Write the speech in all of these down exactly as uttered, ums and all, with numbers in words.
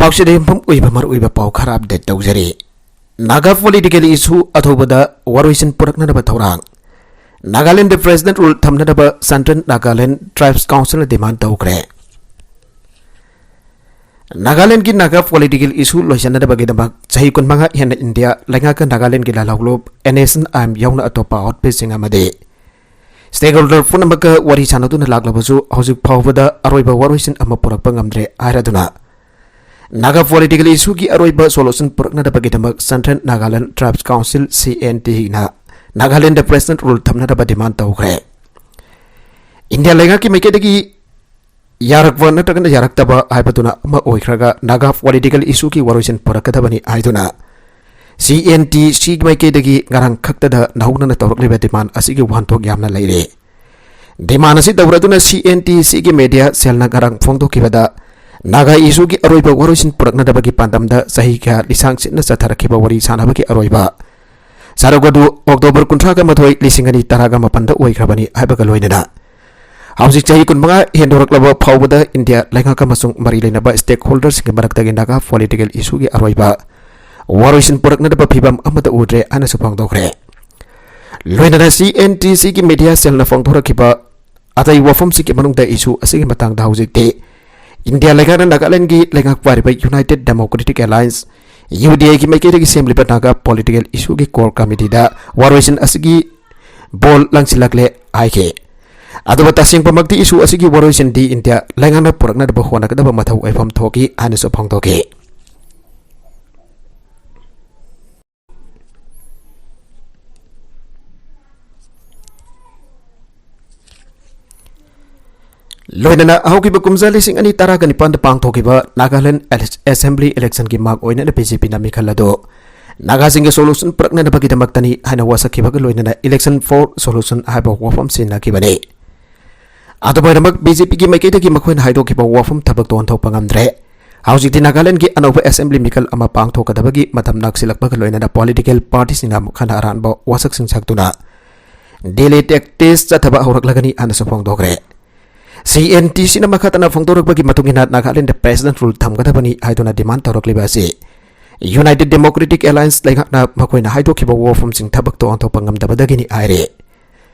ꯄꯥꯎꯁꯤꯗ ꯌꯨꯝꯐꯝ ꯑꯣꯏꯕ ꯃꯔꯨꯑꯣꯏꯕ ꯄꯥꯎ ꯈꯔ ꯑꯞꯗꯦꯠ ꯇꯧꯖꯔꯤ꯫ ꯅꯥꯒꯥ ꯄꯣꯂꯤꯇꯤꯀꯦꯜ ꯏꯁꯨ ꯑꯊꯨꯕꯗ ꯋꯥꯔꯣꯏꯁꯤꯟ ꯄꯨꯔꯛꯅꯅꯕ ꯊꯧꯔꯥꯡ꯫ ꯅꯥꯒꯥꯂꯦꯟꯗ ꯄ꯭ꯔꯦꯁꯤꯗꯦꯟꯠ ꯔꯨꯜ ꯊꯝꯅꯅꯕ ꯁꯦꯟꯇ꯭ꯔꯦꯜ ꯅꯥꯒꯥꯂꯦꯟ ꯇ꯭ꯔꯥꯏꯕꯁ ꯀꯥꯎꯟꯁꯤꯜꯅ ꯗꯤꯃꯥꯟ ꯇꯧꯈ꯭ꯔꯦ꯫ ꯅꯥꯒꯥꯂꯦꯟꯒꯤ ꯅꯥꯒꯥ ꯄꯣꯂꯤꯇꯤꯀꯦꯜ ꯏꯁꯨ ꯂꯣꯏꯁꯤꯟꯅꯅꯕꯒꯤꯗꯃꯛ ꯆꯍꯤ ꯀꯨꯟꯃꯉꯥ ꯍꯦꯟꯅ ꯏꯟꯗꯤꯌꯥ ꯂꯩꯉꯥꯛꯀ ꯅꯥꯒꯥꯂꯦꯟꯒꯤ ꯂꯥꯜꯍꯧꯂꯨꯞ N S N I M ꯌꯥꯎꯅ ꯑꯇꯣꯞꯄ ꯑꯥꯎꯠꯐꯤꯠꯁꯤꯡ ꯑꯃꯗꯤ ꯁ꯭ꯇꯦꯛꯍꯣꯜꯗꯔ ꯄꯨꯝꯅꯃꯛꯀ ꯋꯥꯔꯤ ꯁꯥꯟꯅꯗꯨꯅ ꯂꯥꯛꯂꯕꯁꯨ ꯍꯧꯖꯤꯛ ꯐꯥꯎꯕꯗ ꯑꯔꯣꯏꯕ ꯋꯥꯔꯣꯏꯁꯤꯟ ꯑꯃ ꯄꯨꯔꯛꯄ ꯉꯝꯗ꯭ꯔꯦ ꯍꯥꯏꯔꯗꯨꯅ ꯅꯥꯒꯥ ꯄꯣꯂꯤꯇꯤꯀꯦꯜ ꯏꯁꯨꯒꯤ ꯑꯔꯣꯏꯕ ꯁꯣꯂꯨꯁꯟ ꯄꯨꯔꯛꯅꯅꯕꯒꯤꯗꯃꯛ central Nagaland tribes council, C N ꯇꯤꯅ ꯅꯥꯒꯥꯂꯦꯟꯗ ꯄ꯭ꯔꯦꯁꯤꯗꯦꯟꯠ ꯔꯨꯜ ꯊꯝꯅꯅꯕ ꯗꯤꯃꯥꯟ ꯇꯧꯈ꯭ꯔꯦ꯫ ꯏꯟꯗꯤꯌꯥ ꯂꯩꯉꯥꯛꯀꯤ ꯃꯥꯏꯀꯩꯗꯒꯤ ꯌꯥꯔꯛꯄ ꯅꯠꯇ꯭ꯔꯒꯅ ꯌꯥꯔꯛꯇꯕ ꯍꯥꯏꯕꯗꯨꯅ ꯑꯃ ꯑꯣꯏꯈ꯭ꯔꯒ ꯅꯥꯒꯥ ꯄꯣꯂꯤꯇꯤꯀꯦꯜ ꯏꯁꯨꯒꯤ ꯋꯥꯔꯣꯏꯁꯤꯟ ꯄꯨꯔꯛꯀꯗꯕꯅꯤ ꯍꯥꯏꯗꯨꯅ ꯁꯤ ꯑꯦꯟ ꯇꯤ ꯁꯤ ꯃꯥꯏꯀꯩꯗꯒꯤ ꯉꯔꯥꯡ ꯈꯛꯇꯗ ꯅꯧꯅꯅ ꯇꯧꯔꯛꯂꯤꯕ ꯗꯤꯃꯥꯟ ꯑꯁꯤꯒꯤ ꯋꯥꯍꯟꯊꯣꯛ ꯌꯥꯝꯅ ꯂꯩꯔꯦ꯫ ꯗꯤꯃꯥꯟ ꯑꯁꯤ ꯇꯧꯔꯗꯨꯅ ꯁꯤ ꯑꯦꯟ ꯇꯤ ꯁꯤꯒꯤ ꯃꯦꯗꯤꯌꯥ ꯁꯦꯜꯅ ꯉꯔꯥꯡ ꯐꯣꯡꯗꯣꯛꯈꯤꯕꯗ ꯅꯥꯒꯥ ꯏꯁꯨꯒꯤ ꯑꯔꯣꯏꯕ ꯋꯥꯔꯣꯏꯁꯤꯟ ꯄꯨꯔꯛꯅꯗꯕꯒꯤ ꯄꯥꯟꯗꯝꯗ ꯆꯍꯤ ꯀꯌꯥ ꯂꯤꯁꯥꯡ ꯁꯤꯠꯅ ꯆꯠꯊꯔꯛꯈꯤꯕ ꯋꯥꯔꯤ ꯁꯥꯟꯅꯕꯒꯤ ꯑꯔꯣꯏꯕ ꯁꯔꯨꯛ ꯑꯗꯨ ꯑꯣꯛꯇꯣꯕꯔ ꯀꯨꯟꯊ꯭ꯔꯥꯒ ꯃꯥꯊꯣꯏ, ꯂꯤꯁꯤꯡ ꯑꯅꯤ ꯇꯔꯥꯒ ꯃꯥꯄꯟꯗ ꯑꯣꯏꯈ꯭ꯔꯕꯅꯤ ꯍꯥꯏꯕꯒ ꯂꯣꯏꯅꯅ ꯍꯧꯖꯤꯛ ꯆꯍꯤ ꯀꯨꯟꯃꯉꯥ ꯍꯦꯟꯗꯣꯔꯛꯂꯕ ꯐꯥꯎꯕꯗ ꯏꯟꯗꯤꯌꯥ ꯂꯩꯉꯥꯛ ꯑꯃꯁꯨꯡ ꯃꯔꯤ ꯂꯩꯅꯕ ꯁ꯭ꯇꯦꯛꯍꯣꯜꯗꯔꯁꯤꯡꯒꯤ ꯃꯔꯛꯇꯒꯤ ꯅꯥꯒꯥ ꯄꯣꯂꯤꯇꯤꯀꯦꯜ ꯏꯁꯨꯒꯤ ꯑꯔꯣꯏꯕ ꯋꯥꯔꯣꯏꯁꯤꯟ ꯄꯨꯔꯛꯅꯗꯕ ꯐꯤꯕꯝ ꯑꯃꯠꯇ ꯎꯗ꯭ꯔꯦ ꯍꯥꯏꯅꯁꯨ ꯐꯣꯡꯗꯣꯛꯈ꯭ꯔꯦ꯫ ꯂꯣꯏꯅꯅ ꯁꯤ ꯑꯦꯟ ꯇꯤ ꯁꯤꯒꯤ ꯃꯦꯗꯤꯌꯥ ꯁꯦꯜꯅ ꯐꯣꯡꯗꯣꯔꯛꯈꯤꯕ ꯑꯇꯩ ꯋꯥꯐꯝꯁꯤꯡꯒꯤ ꯃꯅꯨꯡꯗ ꯏꯁꯨ ꯑꯁꯤꯒꯤ ꯃꯇꯥꯡꯗ ꯍꯧꯖꯤꯛꯇꯤ ꯏꯟꯗꯤꯌꯥ ꯂꯩꯉꯥꯛꯅ ꯅꯥꯒꯥꯂꯦꯟꯒꯤ ꯂꯩꯉꯥꯛ ꯄꯥꯏꯔꯤꯕ ꯌꯨꯅꯥꯏꯇꯦꯗ ꯗꯦꯃꯣꯀ꯭ꯔꯦꯇꯤꯛ ꯑꯦꯂꯥꯏꯟꯁ, ꯌꯨ ꯗꯤ ꯑꯦꯒꯤ ꯃꯥꯏꯀꯩꯗꯒꯤ ꯁꯦꯝꯂꯤꯕ ꯅꯥꯒꯥ ꯄꯣꯂꯤꯇꯤꯀꯦꯜ ꯏꯁꯨꯒꯤ ꯀꯣꯔ ꯀꯃꯤꯇꯤꯗ ꯋꯥꯔꯣꯏꯁꯤꯟ ꯑꯁꯤꯒꯤ ꯕꯣꯜ ꯂꯪꯁꯤꯜꯂꯛꯂꯦ ꯍꯥꯏꯈꯤ꯫ ꯑꯗꯨꯕꯨ ꯇꯁꯦꯡꯕꯃꯛꯇꯤ ꯏꯁꯨ ꯑꯁꯤꯒꯤ ꯋꯥꯔꯣꯏꯁꯤꯟꯗꯤ ꯏꯟꯗꯤꯌꯥ ꯂꯩꯉꯥꯛꯅ ꯄꯨꯔꯛꯅꯗꯕ ꯍꯣꯠꯅꯒꯗꯕ ꯃꯊꯧ ꯑꯣꯏꯐꯝ ꯊꯣꯛꯈꯤ ꯍꯥꯏꯅꯁꯨ ꯐꯣꯡꯗꯣꯛꯈꯤ꯫ ꯂꯣꯏꯅꯅ ꯍꯧꯈꯤꯕ ꯀꯨꯝꯖꯥ ꯂꯤꯁꯤꯡ ꯑꯅꯤ ꯇꯔꯥꯒ ꯅꯤꯄꯥꯟꯗ ꯄꯥꯡꯊꯣꯛꯈꯤꯕ ꯅꯥꯒꯥꯂꯦꯟ ꯑꯦꯁꯦꯝꯕ꯭ꯂꯤ ꯏꯂꯦꯛꯁꯟꯒꯤ ꯃꯥꯡ ꯑꯣꯏꯅꯅ ꯕꯤ ꯖꯦ ꯄꯤꯅ ꯃꯤꯈꯜ ꯑꯗꯨ ꯅꯥꯒꯥꯁꯤꯡꯒꯤ ꯁꯣꯂꯨꯁꯟ ꯄꯨꯔꯛꯅꯅꯕꯒꯤꯗꯃꯛꯇꯅꯤ ꯍꯥꯏꯅ ꯋꯥꯁꯛꯈꯤꯕꯒ ꯂꯣꯏꯅꯅ election for solution ꯍꯥꯏꯕ ꯋꯥꯐꯝ ꯁꯤꯖꯤꯟꯅꯈꯤꯕꯅꯤ꯫ ꯑꯗꯨꯝ ꯑꯣꯏꯅꯃꯛ, ꯕꯤ ꯖꯦ ꯄꯤꯒꯤ ꯃꯥꯏꯀꯩꯗꯒꯤ ꯃꯈꯣꯏꯅ ꯍꯥꯏꯗꯣꯛꯈꯤꯕ ꯋꯥꯐꯝ ꯊꯕꯛꯇ ꯑꯣꯟꯊꯣꯛꯄ ꯉꯝꯗ꯭ꯔꯦ꯫ ꯍꯧꯖꯤꯛꯇꯤ ꯅꯥꯒꯥꯂꯦꯟꯒꯤ ꯑꯅꯧꯕ ꯑꯦꯁꯦꯝꯕ꯭ꯂꯤ ꯃꯤꯈꯜ ꯑꯃ ꯄꯥꯡꯊꯣꯛꯀꯗꯕꯒꯤ ꯃꯇꯝ ꯅꯛꯁꯤꯜꯂꯛꯄꯒ ꯂꯣꯏꯅꯅ ꯄꯣꯂꯤꯇꯤꯀꯦꯜ ꯄꯥꯔꯇꯤꯁꯤꯡꯅ ꯑꯃꯨꯛ ꯍꯟꯅ ꯑꯔꯥꯟꯕ ꯋꯥꯁꯛꯁꯤꯡ ꯁꯛꯇꯨꯅ ꯗꯦꯂꯤ ꯇꯦꯛꯇꯤꯁ ꯆꯠꯊꯕ ꯍꯧꯔꯛꯂꯒꯅꯤ ꯍꯥꯏꯅꯁꯨ ꯐꯣꯡꯗꯣꯛꯈ꯭ꯔꯦ꯫ ꯇꯤ ꯑꯦꯟ ꯇꯤ ꯁꯤꯅ ꯃꯈꯥ ꯇꯥꯅ ꯐꯣꯡꯗꯣꯔꯛꯄꯒꯤ ꯃꯇꯨꯡ ꯏꯟꯅ ꯅꯥꯒꯥꯂꯦꯟꯗ ꯄ꯭ꯔꯦꯁꯤꯗꯦꯟ ꯔꯨꯜ ꯊꯝꯒꯗꯕꯅꯤ ꯍꯥꯏꯗꯨꯅ ꯗꯤꯃꯥꯟ ꯇꯧꯔꯛꯂꯤꯕ ꯑꯁꯤ ꯌꯨꯅꯥꯏꯇꯦꯗ ꯗꯦꯃꯣꯀ꯭ꯔꯦꯇꯤꯛ ꯑꯦꯂꯥꯌꯟꯁ ꯂꯩꯉꯥꯛꯅ ꯃꯈꯣꯏꯅ ꯍꯥꯏꯗꯣꯛꯈꯤꯕ ꯋꯥꯐꯝꯁꯤꯡ ꯊꯕꯛꯇ ꯑꯣꯟꯊꯣꯛꯄ ꯉꯝꯗꯕꯗꯒꯤꯅꯤ ꯍꯥꯏꯔꯤ꯫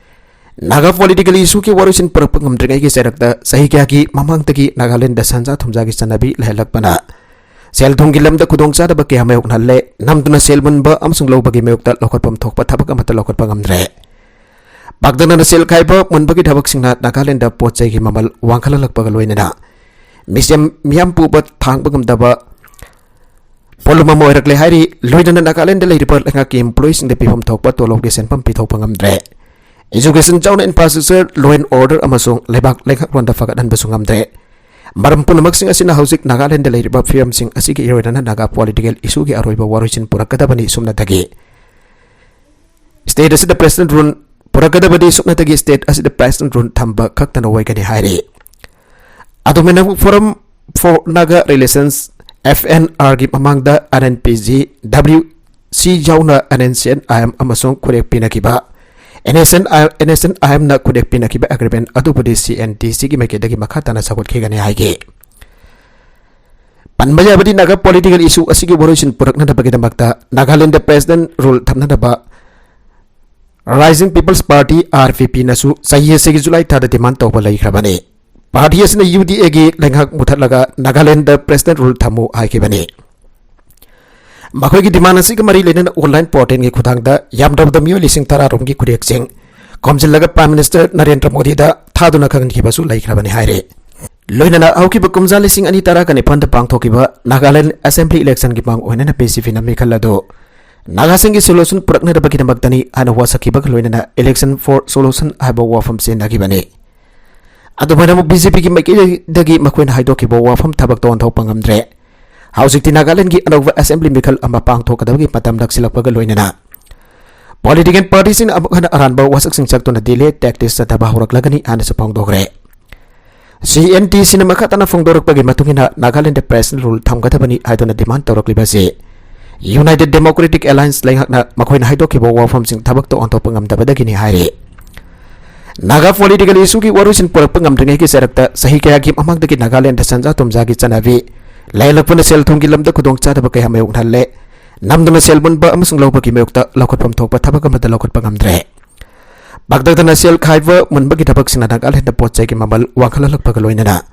ꯅꯥꯒꯥ ꯄꯣꯂꯤꯇꯤꯀꯦꯜ ꯏꯁꯨꯒꯤ ꯋꯥꯔꯣꯏꯁꯤꯟ ꯄꯨꯔꯛꯄ ꯉꯝꯗ꯭ꯔꯤꯉꯩꯒꯤ ꯆꯩꯔꯛꯇ ꯆꯍꯤ ꯀꯌꯥꯒꯤ ꯃꯃꯥꯡꯗꯒꯤ ꯅꯥꯒꯥꯂꯦꯟꯗ ꯁꯟꯖꯥ ꯊꯨꯝꯖꯥꯒꯤ ꯆꯠꯅꯕꯤ ꯂꯩꯍꯜꯂꯛꯄꯅ ꯁꯦꯜ ꯊꯨꯝꯒꯤ ꯂꯝꯗ ꯈꯨꯗꯣꯡꯆꯥꯗꯕ ꯀꯌꯥ ꯃꯥꯌꯣꯛꯅꯍꯜꯂꯦ꯫ ꯅꯝꯗꯨꯅ ꯁꯦꯜ ꯃꯨꯟꯕ ꯑꯃꯁꯨꯡ ꯂꯧꯕꯒꯤ ꯃꯥꯌꯣꯛꯇ ꯂꯧꯈꯠꯐꯝ ꯊꯣꯛꯄ ꯊꯕꯛ ꯑꯃꯠꯇ ꯂꯧꯈꯠꯄ ꯉꯝꯗ꯭ꯔꯦ꯫ ꯄꯥꯛꯇꯛꯅꯅ ꯁꯦꯜ ꯈꯥꯏꯕ ꯃꯨꯟꯕꯒꯤ ꯊꯕꯛꯁꯤꯡꯅ ꯅꯥꯒꯥꯂꯦꯟꯗ ꯄꯣꯠ ꯆꯩꯒꯤ ꯃꯃꯜ ꯋꯥꯡꯈꯠꯂꯛꯄꯒ ꯂꯣꯏꯅꯅ ꯃꯤꯁꯦꯝ ꯃꯤꯌꯥꯝ ꯄꯨꯕ ꯊꯥꯡꯕ ꯉꯝꯗꯕ ꯄꯣꯠꯂꯨꯝ ꯑꯃ ꯑꯣꯏꯔꯛꯂꯦ ꯍꯥꯏꯔꯤ꯫ ꯂꯣꯏꯅꯅ ꯅꯥꯒꯥꯂꯦꯟꯗ ꯂꯩꯔꯤꯕ ꯂꯩꯉꯥꯛꯀꯤ ꯏꯝꯄ꯭ꯂꯣꯌꯤꯁꯤꯡꯗ ꯄꯤꯐꯝ ꯊꯣꯛꯄ ꯇꯣꯂꯣꯞꯀꯤ ꯁꯦꯟꯐꯝ ꯄꯤꯊꯣꯛꯄ ꯉꯝꯗ꯭ꯔꯦ꯫ ꯏꯖꯨꯀꯦꯁꯟ ꯌꯥꯎꯅ ꯏꯟꯐ꯭ꯔꯥꯁ꯭ꯇ꯭ꯔꯛꯆꯔ, ꯂꯣ ꯑꯦꯟ ꯑꯣꯔꯗꯔ ꯑꯃꯁꯨꯡ ꯂꯩꯕꯥꯛ ꯂꯩꯉꯥꯛꯂꯣꯟꯗ ꯐꯒꯠꯍꯟꯕꯁꯨ ꯉꯝꯗ꯭ꯔꯦ꯫ ꯃꯔꯝ ꯄꯨꯝꯅꯃꯛꯁꯤꯡ ꯑꯁꯤꯅ ꯍꯧꯖꯤꯛ ꯅꯥꯒꯥꯂꯦꯟꯗ ꯂꯩꯔꯤꯕ ꯐꯤꯕꯝꯁꯤꯡ ꯑꯁꯤꯒꯤ ꯏꯔꯣꯏꯅꯅ ꯅꯥꯒꯥ ꯄꯣꯂꯤꯇꯤꯀꯦꯜ ꯏꯁꯨꯒꯤ ꯑꯔꯣꯏꯕ ꯋꯥꯔꯣꯏꯁꯤꯟ ꯄꯨꯔꯛꯀꯗꯕꯅꯤ꯫ ꯁꯨꯞꯅꯇꯒꯤ ꯁ꯭ꯇꯦꯠ ꯑꯁꯤꯗ ꯄ꯭ꯔꯦꯁꯤꯗꯦꯟ ꯔꯨꯜ ꯄꯨꯔꯛꯀꯗꯕꯗꯤ ꯁꯨꯞꯅꯇꯒꯤ ꯁ꯭ꯇꯦꯠ ꯑꯁꯤꯗ ꯄ꯭ꯔꯦꯁꯤꯗꯦꯟ ꯔꯨꯜ ꯊꯝꯕ ꯈꯛꯇꯅ ꯑꯣꯏꯒꯅꯤ ꯍꯥꯏꯔꯤ꯫ Autonomous Forum for Naga Relations, F N ꯑꯥꯔꯒꯤ ꯃꯃꯥꯡꯗ N N P G, W C ꯌꯥꯎꯅ N N C N I M ꯑꯃꯁꯨꯡ ꯈꯨꯔꯦꯛ ꯄꯤꯅꯈꯤꯕ, ꯑꯦꯟ ꯑꯦꯁ ꯑꯦꯟ ꯑꯥꯏ ꯑꯦꯝꯅ ꯈꯨꯔꯦꯛ ꯄꯤꯅꯈꯤꯕ ꯑꯦꯒ꯭ꯔꯤꯃꯦꯟ ꯑꯗꯨꯕꯨꯗꯤ ꯁꯤ ꯑꯦꯟ ꯇꯤ ꯁꯤꯒꯤ ꯃꯥꯏꯀꯩꯗꯒꯤ ꯃꯈꯥ ꯇꯥꯅ ꯁꯧꯒꯠꯈꯤꯒꯅꯤ ꯍꯥꯏꯈꯤ꯫ ꯄꯟꯕ ꯌꯥꯕꯗꯤ ꯅꯥꯒꯥ ꯄꯣꯂꯤꯇꯤꯀꯦꯜ ꯏꯁꯨ ꯑꯁꯤꯒꯤ ꯋꯥꯔꯣꯏꯁꯤꯟ ꯄꯨꯔꯛꯅꯅꯕꯒꯤꯗꯃꯛꯇ ꯅꯥꯒꯥꯂꯦꯟꯗ ꯄ꯭ꯔꯦꯁꯤꯗꯦꯟ ꯔꯨꯜ ꯊꯝꯅꯅꯕ rising people's party, R P ꯄꯤꯅꯁꯨ ꯆꯍꯤ ꯑꯁꯤꯒꯤ ꯖꯨꯂꯥꯏ ꯊꯥꯗ ꯗꯤꯃꯥꯟ ꯇꯧꯕ ꯂꯩꯈ꯭ꯔꯕꯅꯤ꯫ ꯄꯥꯔꯇꯤ ꯑꯁꯤꯅ ꯌꯨ ꯗꯤ ꯑꯦꯒꯤ ꯂꯩꯉꯥꯛ ꯃꯨꯊꯠꯂꯒ ꯅꯥꯒꯥꯂꯦꯟꯗ ꯄ꯭ꯔꯦꯁꯤꯗꯦꯟ ꯔꯨꯜ ꯊꯝꯃꯨ ꯍꯥꯏꯈꯤꯕꯅꯤ꯫ ꯃꯈꯣꯏꯒꯤ ꯗꯤꯃꯥꯟ ꯑꯁꯤꯒ ꯃꯔꯤ ꯂꯩꯅꯅ ꯑꯣꯟꯂꯥꯏꯟ ꯄꯣꯔꯇꯦꯜꯒꯤ ꯈꯨꯠꯊꯥꯡꯗ ꯌꯥꯝꯗ꯭ꯔꯕꯗ ꯃꯤꯑꯣꯏ ꯂꯤꯁꯤꯡ ꯇꯔꯥ ꯔꯣꯝꯒꯤ ꯈꯨꯔꯦꯛꯁꯤꯡ ꯈꯣꯝꯖꯤꯜꯂꯒ ꯄ꯭ꯔꯥꯏꯝ ꯃꯤꯅꯤꯁꯇꯔ ꯅꯔꯦꯟꯗ꯭ꯔ ꯃꯣꯗꯤꯗ ꯊꯥꯗꯨꯅ ꯈꯪꯍꯟꯈꯤꯕꯁꯨ ꯂꯩꯈ꯭ꯔꯕꯅꯤ ꯍꯥꯏꯔꯤ꯫ ꯂꯣꯏꯅꯅ ꯍꯧꯈꯤꯕ ꯀꯨꯝꯖꯥ ꯂꯤꯁꯤꯡ ꯑꯅꯤ ꯇꯔꯥꯒ ꯅꯤꯄꯥꯟꯗ ꯄꯥꯡꯊꯣꯛꯈꯤꯕ ꯅꯥꯒꯥꯂꯦꯟ ꯑꯦꯁꯦꯝꯕ꯭ꯂꯤ ꯏꯂꯦꯛꯁꯟꯒꯤ ꯃꯥꯡ ꯑꯣꯏꯅꯅ ꯕꯤ ꯖꯦ ꯄꯤꯅ ꯃꯤꯈꯜ ꯑꯗꯨ ꯅꯥꯒꯥꯁꯤꯡꯒꯤ ꯁꯣꯂꯨꯁꯟ ꯄꯨꯔꯛꯅꯅꯕꯒꯤꯗꯃꯛꯇꯅꯤ ꯍꯥꯏꯅ ꯋꯥꯁꯛꯈꯤꯕꯒ ꯂꯣꯏꯅꯅ ꯏꯂꯦꯛꯁꯟ ꯐꯣꯔ ꯁꯣꯂꯨꯁꯟ ꯍꯥꯏꯕ ꯋꯥꯐꯝ ꯁꯤꯖꯤꯟꯅꯈꯤꯕꯅꯤ꯫ ꯑꯗꯨꯃꯥꯏꯅ ꯕꯤ ꯖꯦ ꯄꯤꯒꯤ ꯃꯥꯏꯀꯩꯗꯒꯤ ꯃꯈꯣꯏꯅ ꯍꯥꯏꯗꯣꯛꯈꯤꯕ ꯋꯥꯐꯝ ꯊꯕꯛꯇ ꯑꯣꯟꯊꯣꯛꯄ ꯉꯝꯗ꯭ꯔꯦ꯫ ꯍꯧꯖꯤꯛꯇꯤ ꯅꯥꯒꯥꯂꯦꯟꯒꯤ ꯑꯅꯧꯕ ꯑꯦꯁꯦꯝꯕ꯭ꯂꯤ ꯃꯤꯈꯜ ꯑꯃ ꯄꯥꯡꯊꯣꯛꯀꯗꯕꯒꯤ ꯃꯇꯝ ꯅꯛꯁꯤꯜꯂꯛꯄꯒ ꯂꯣꯏꯅꯅ ꯄꯣꯂꯤꯇꯤꯀꯦꯜ ꯄꯥꯔꯇꯤꯁꯤꯡꯅ ꯑꯃꯨꯛ ꯍꯟꯅ ꯑꯔꯥꯟꯕ ꯋꯥꯁꯛꯁꯤꯡ ꯆꯠꯇꯨꯅ ꯗꯤꯂꯦ ꯇꯦꯛꯇꯤꯛꯁ ꯆꯠꯊꯕ ꯍꯧꯔꯛꯂꯒꯅꯤ ꯍꯥꯏꯅꯁꯨ ꯐꯣꯡꯗꯣꯛꯈ꯭ꯔꯦ꯫ ꯁꯤ ꯑꯦꯟ ꯇꯤ ꯁꯤꯅ ꯃꯈꯥ ꯇꯥꯅ ꯐꯣꯡꯗꯣꯔꯛꯄꯒꯤ ꯃꯇꯨꯡ ꯏꯟꯅ ꯅꯥꯒꯥꯂꯦꯟꯗ ꯄ꯭ꯔꯦꯁꯤꯗꯦꯟ ꯔꯨꯜ ꯊꯝꯒꯗꯕꯅꯤ ꯍꯥꯏꯗꯨꯅ ꯗꯤꯃꯥꯟ ꯇꯧꯔꯛꯂꯤꯕ ꯑꯁꯤ ꯌꯨꯅꯥꯏꯇꯦꯗ ꯗꯦꯃꯣꯀ꯭ꯔꯦꯇꯤꯛ ꯑꯦꯂꯥꯌꯟꯁ ꯂꯩꯉꯥꯛꯅ ꯃꯈꯣꯏꯅ ꯍꯥꯏꯗꯣꯛꯈꯤꯕ ꯋꯥꯐꯝꯁꯤꯡ ꯊꯕꯛꯇ ꯑꯣꯟꯊꯣꯛꯄ ꯉꯝꯗꯕꯗꯒꯤꯅꯤ ꯍꯥꯏꯔꯤ꯫ ꯅꯥꯒꯥ ꯄꯣꯂꯤꯇꯤꯀꯦꯜ ꯏꯁꯨꯒꯤ ꯋꯥꯔꯣꯏꯁꯤꯟ ꯄꯨꯔꯛꯄ ꯉꯝꯗ꯭ꯔꯤꯉꯩꯒꯤ ꯆꯩꯔꯛꯇ ꯆꯍꯤ ꯀꯌꯥꯒꯤ ꯃꯃꯥꯡꯗꯒꯤ ꯅꯥꯒꯥꯂꯦꯟꯗ ꯁꯦꯟꯖꯥ ꯊꯨꯝꯖꯥꯒꯤ ꯆꯠꯅꯕꯤ ꯂꯩꯍꯜꯂꯛꯄꯅ ꯁꯦꯜ ꯊꯨꯝꯒꯤ ꯂꯝꯗ ꯈꯨꯗꯣꯡꯆꯥꯗꯕ ꯀꯌꯥ ꯃꯥꯌꯣꯛꯅꯍꯜꯂꯦ꯫ ꯅꯝꯗꯨꯅ ꯁꯦꯜ ꯃꯨꯟꯕ ꯑꯃꯁꯨꯡ ꯂꯧꯕꯒꯤ ꯃꯥꯌꯣꯛꯇ ꯂꯧꯈꯠꯐꯝ ꯊꯣꯛꯄ ꯊꯕꯛ ꯑꯃꯠꯇ ꯂꯧꯈꯠꯄ ꯉꯝꯗ꯭ꯔꯦ꯫ ꯄꯥꯛꯇꯛꯅꯅ ꯁꯦꯜ ꯈꯥꯏꯕ ꯃꯨꯟꯕꯒꯤ ꯊꯕꯛꯁꯤꯅ ꯅꯥꯒꯥꯂꯦꯟꯗ ꯄꯣꯠ ꯆꯩꯒꯤ ꯃꯃꯜ ꯋꯥꯡꯈꯠꯍꯜꯂꯛꯄꯒ ꯂꯣꯏꯅꯅ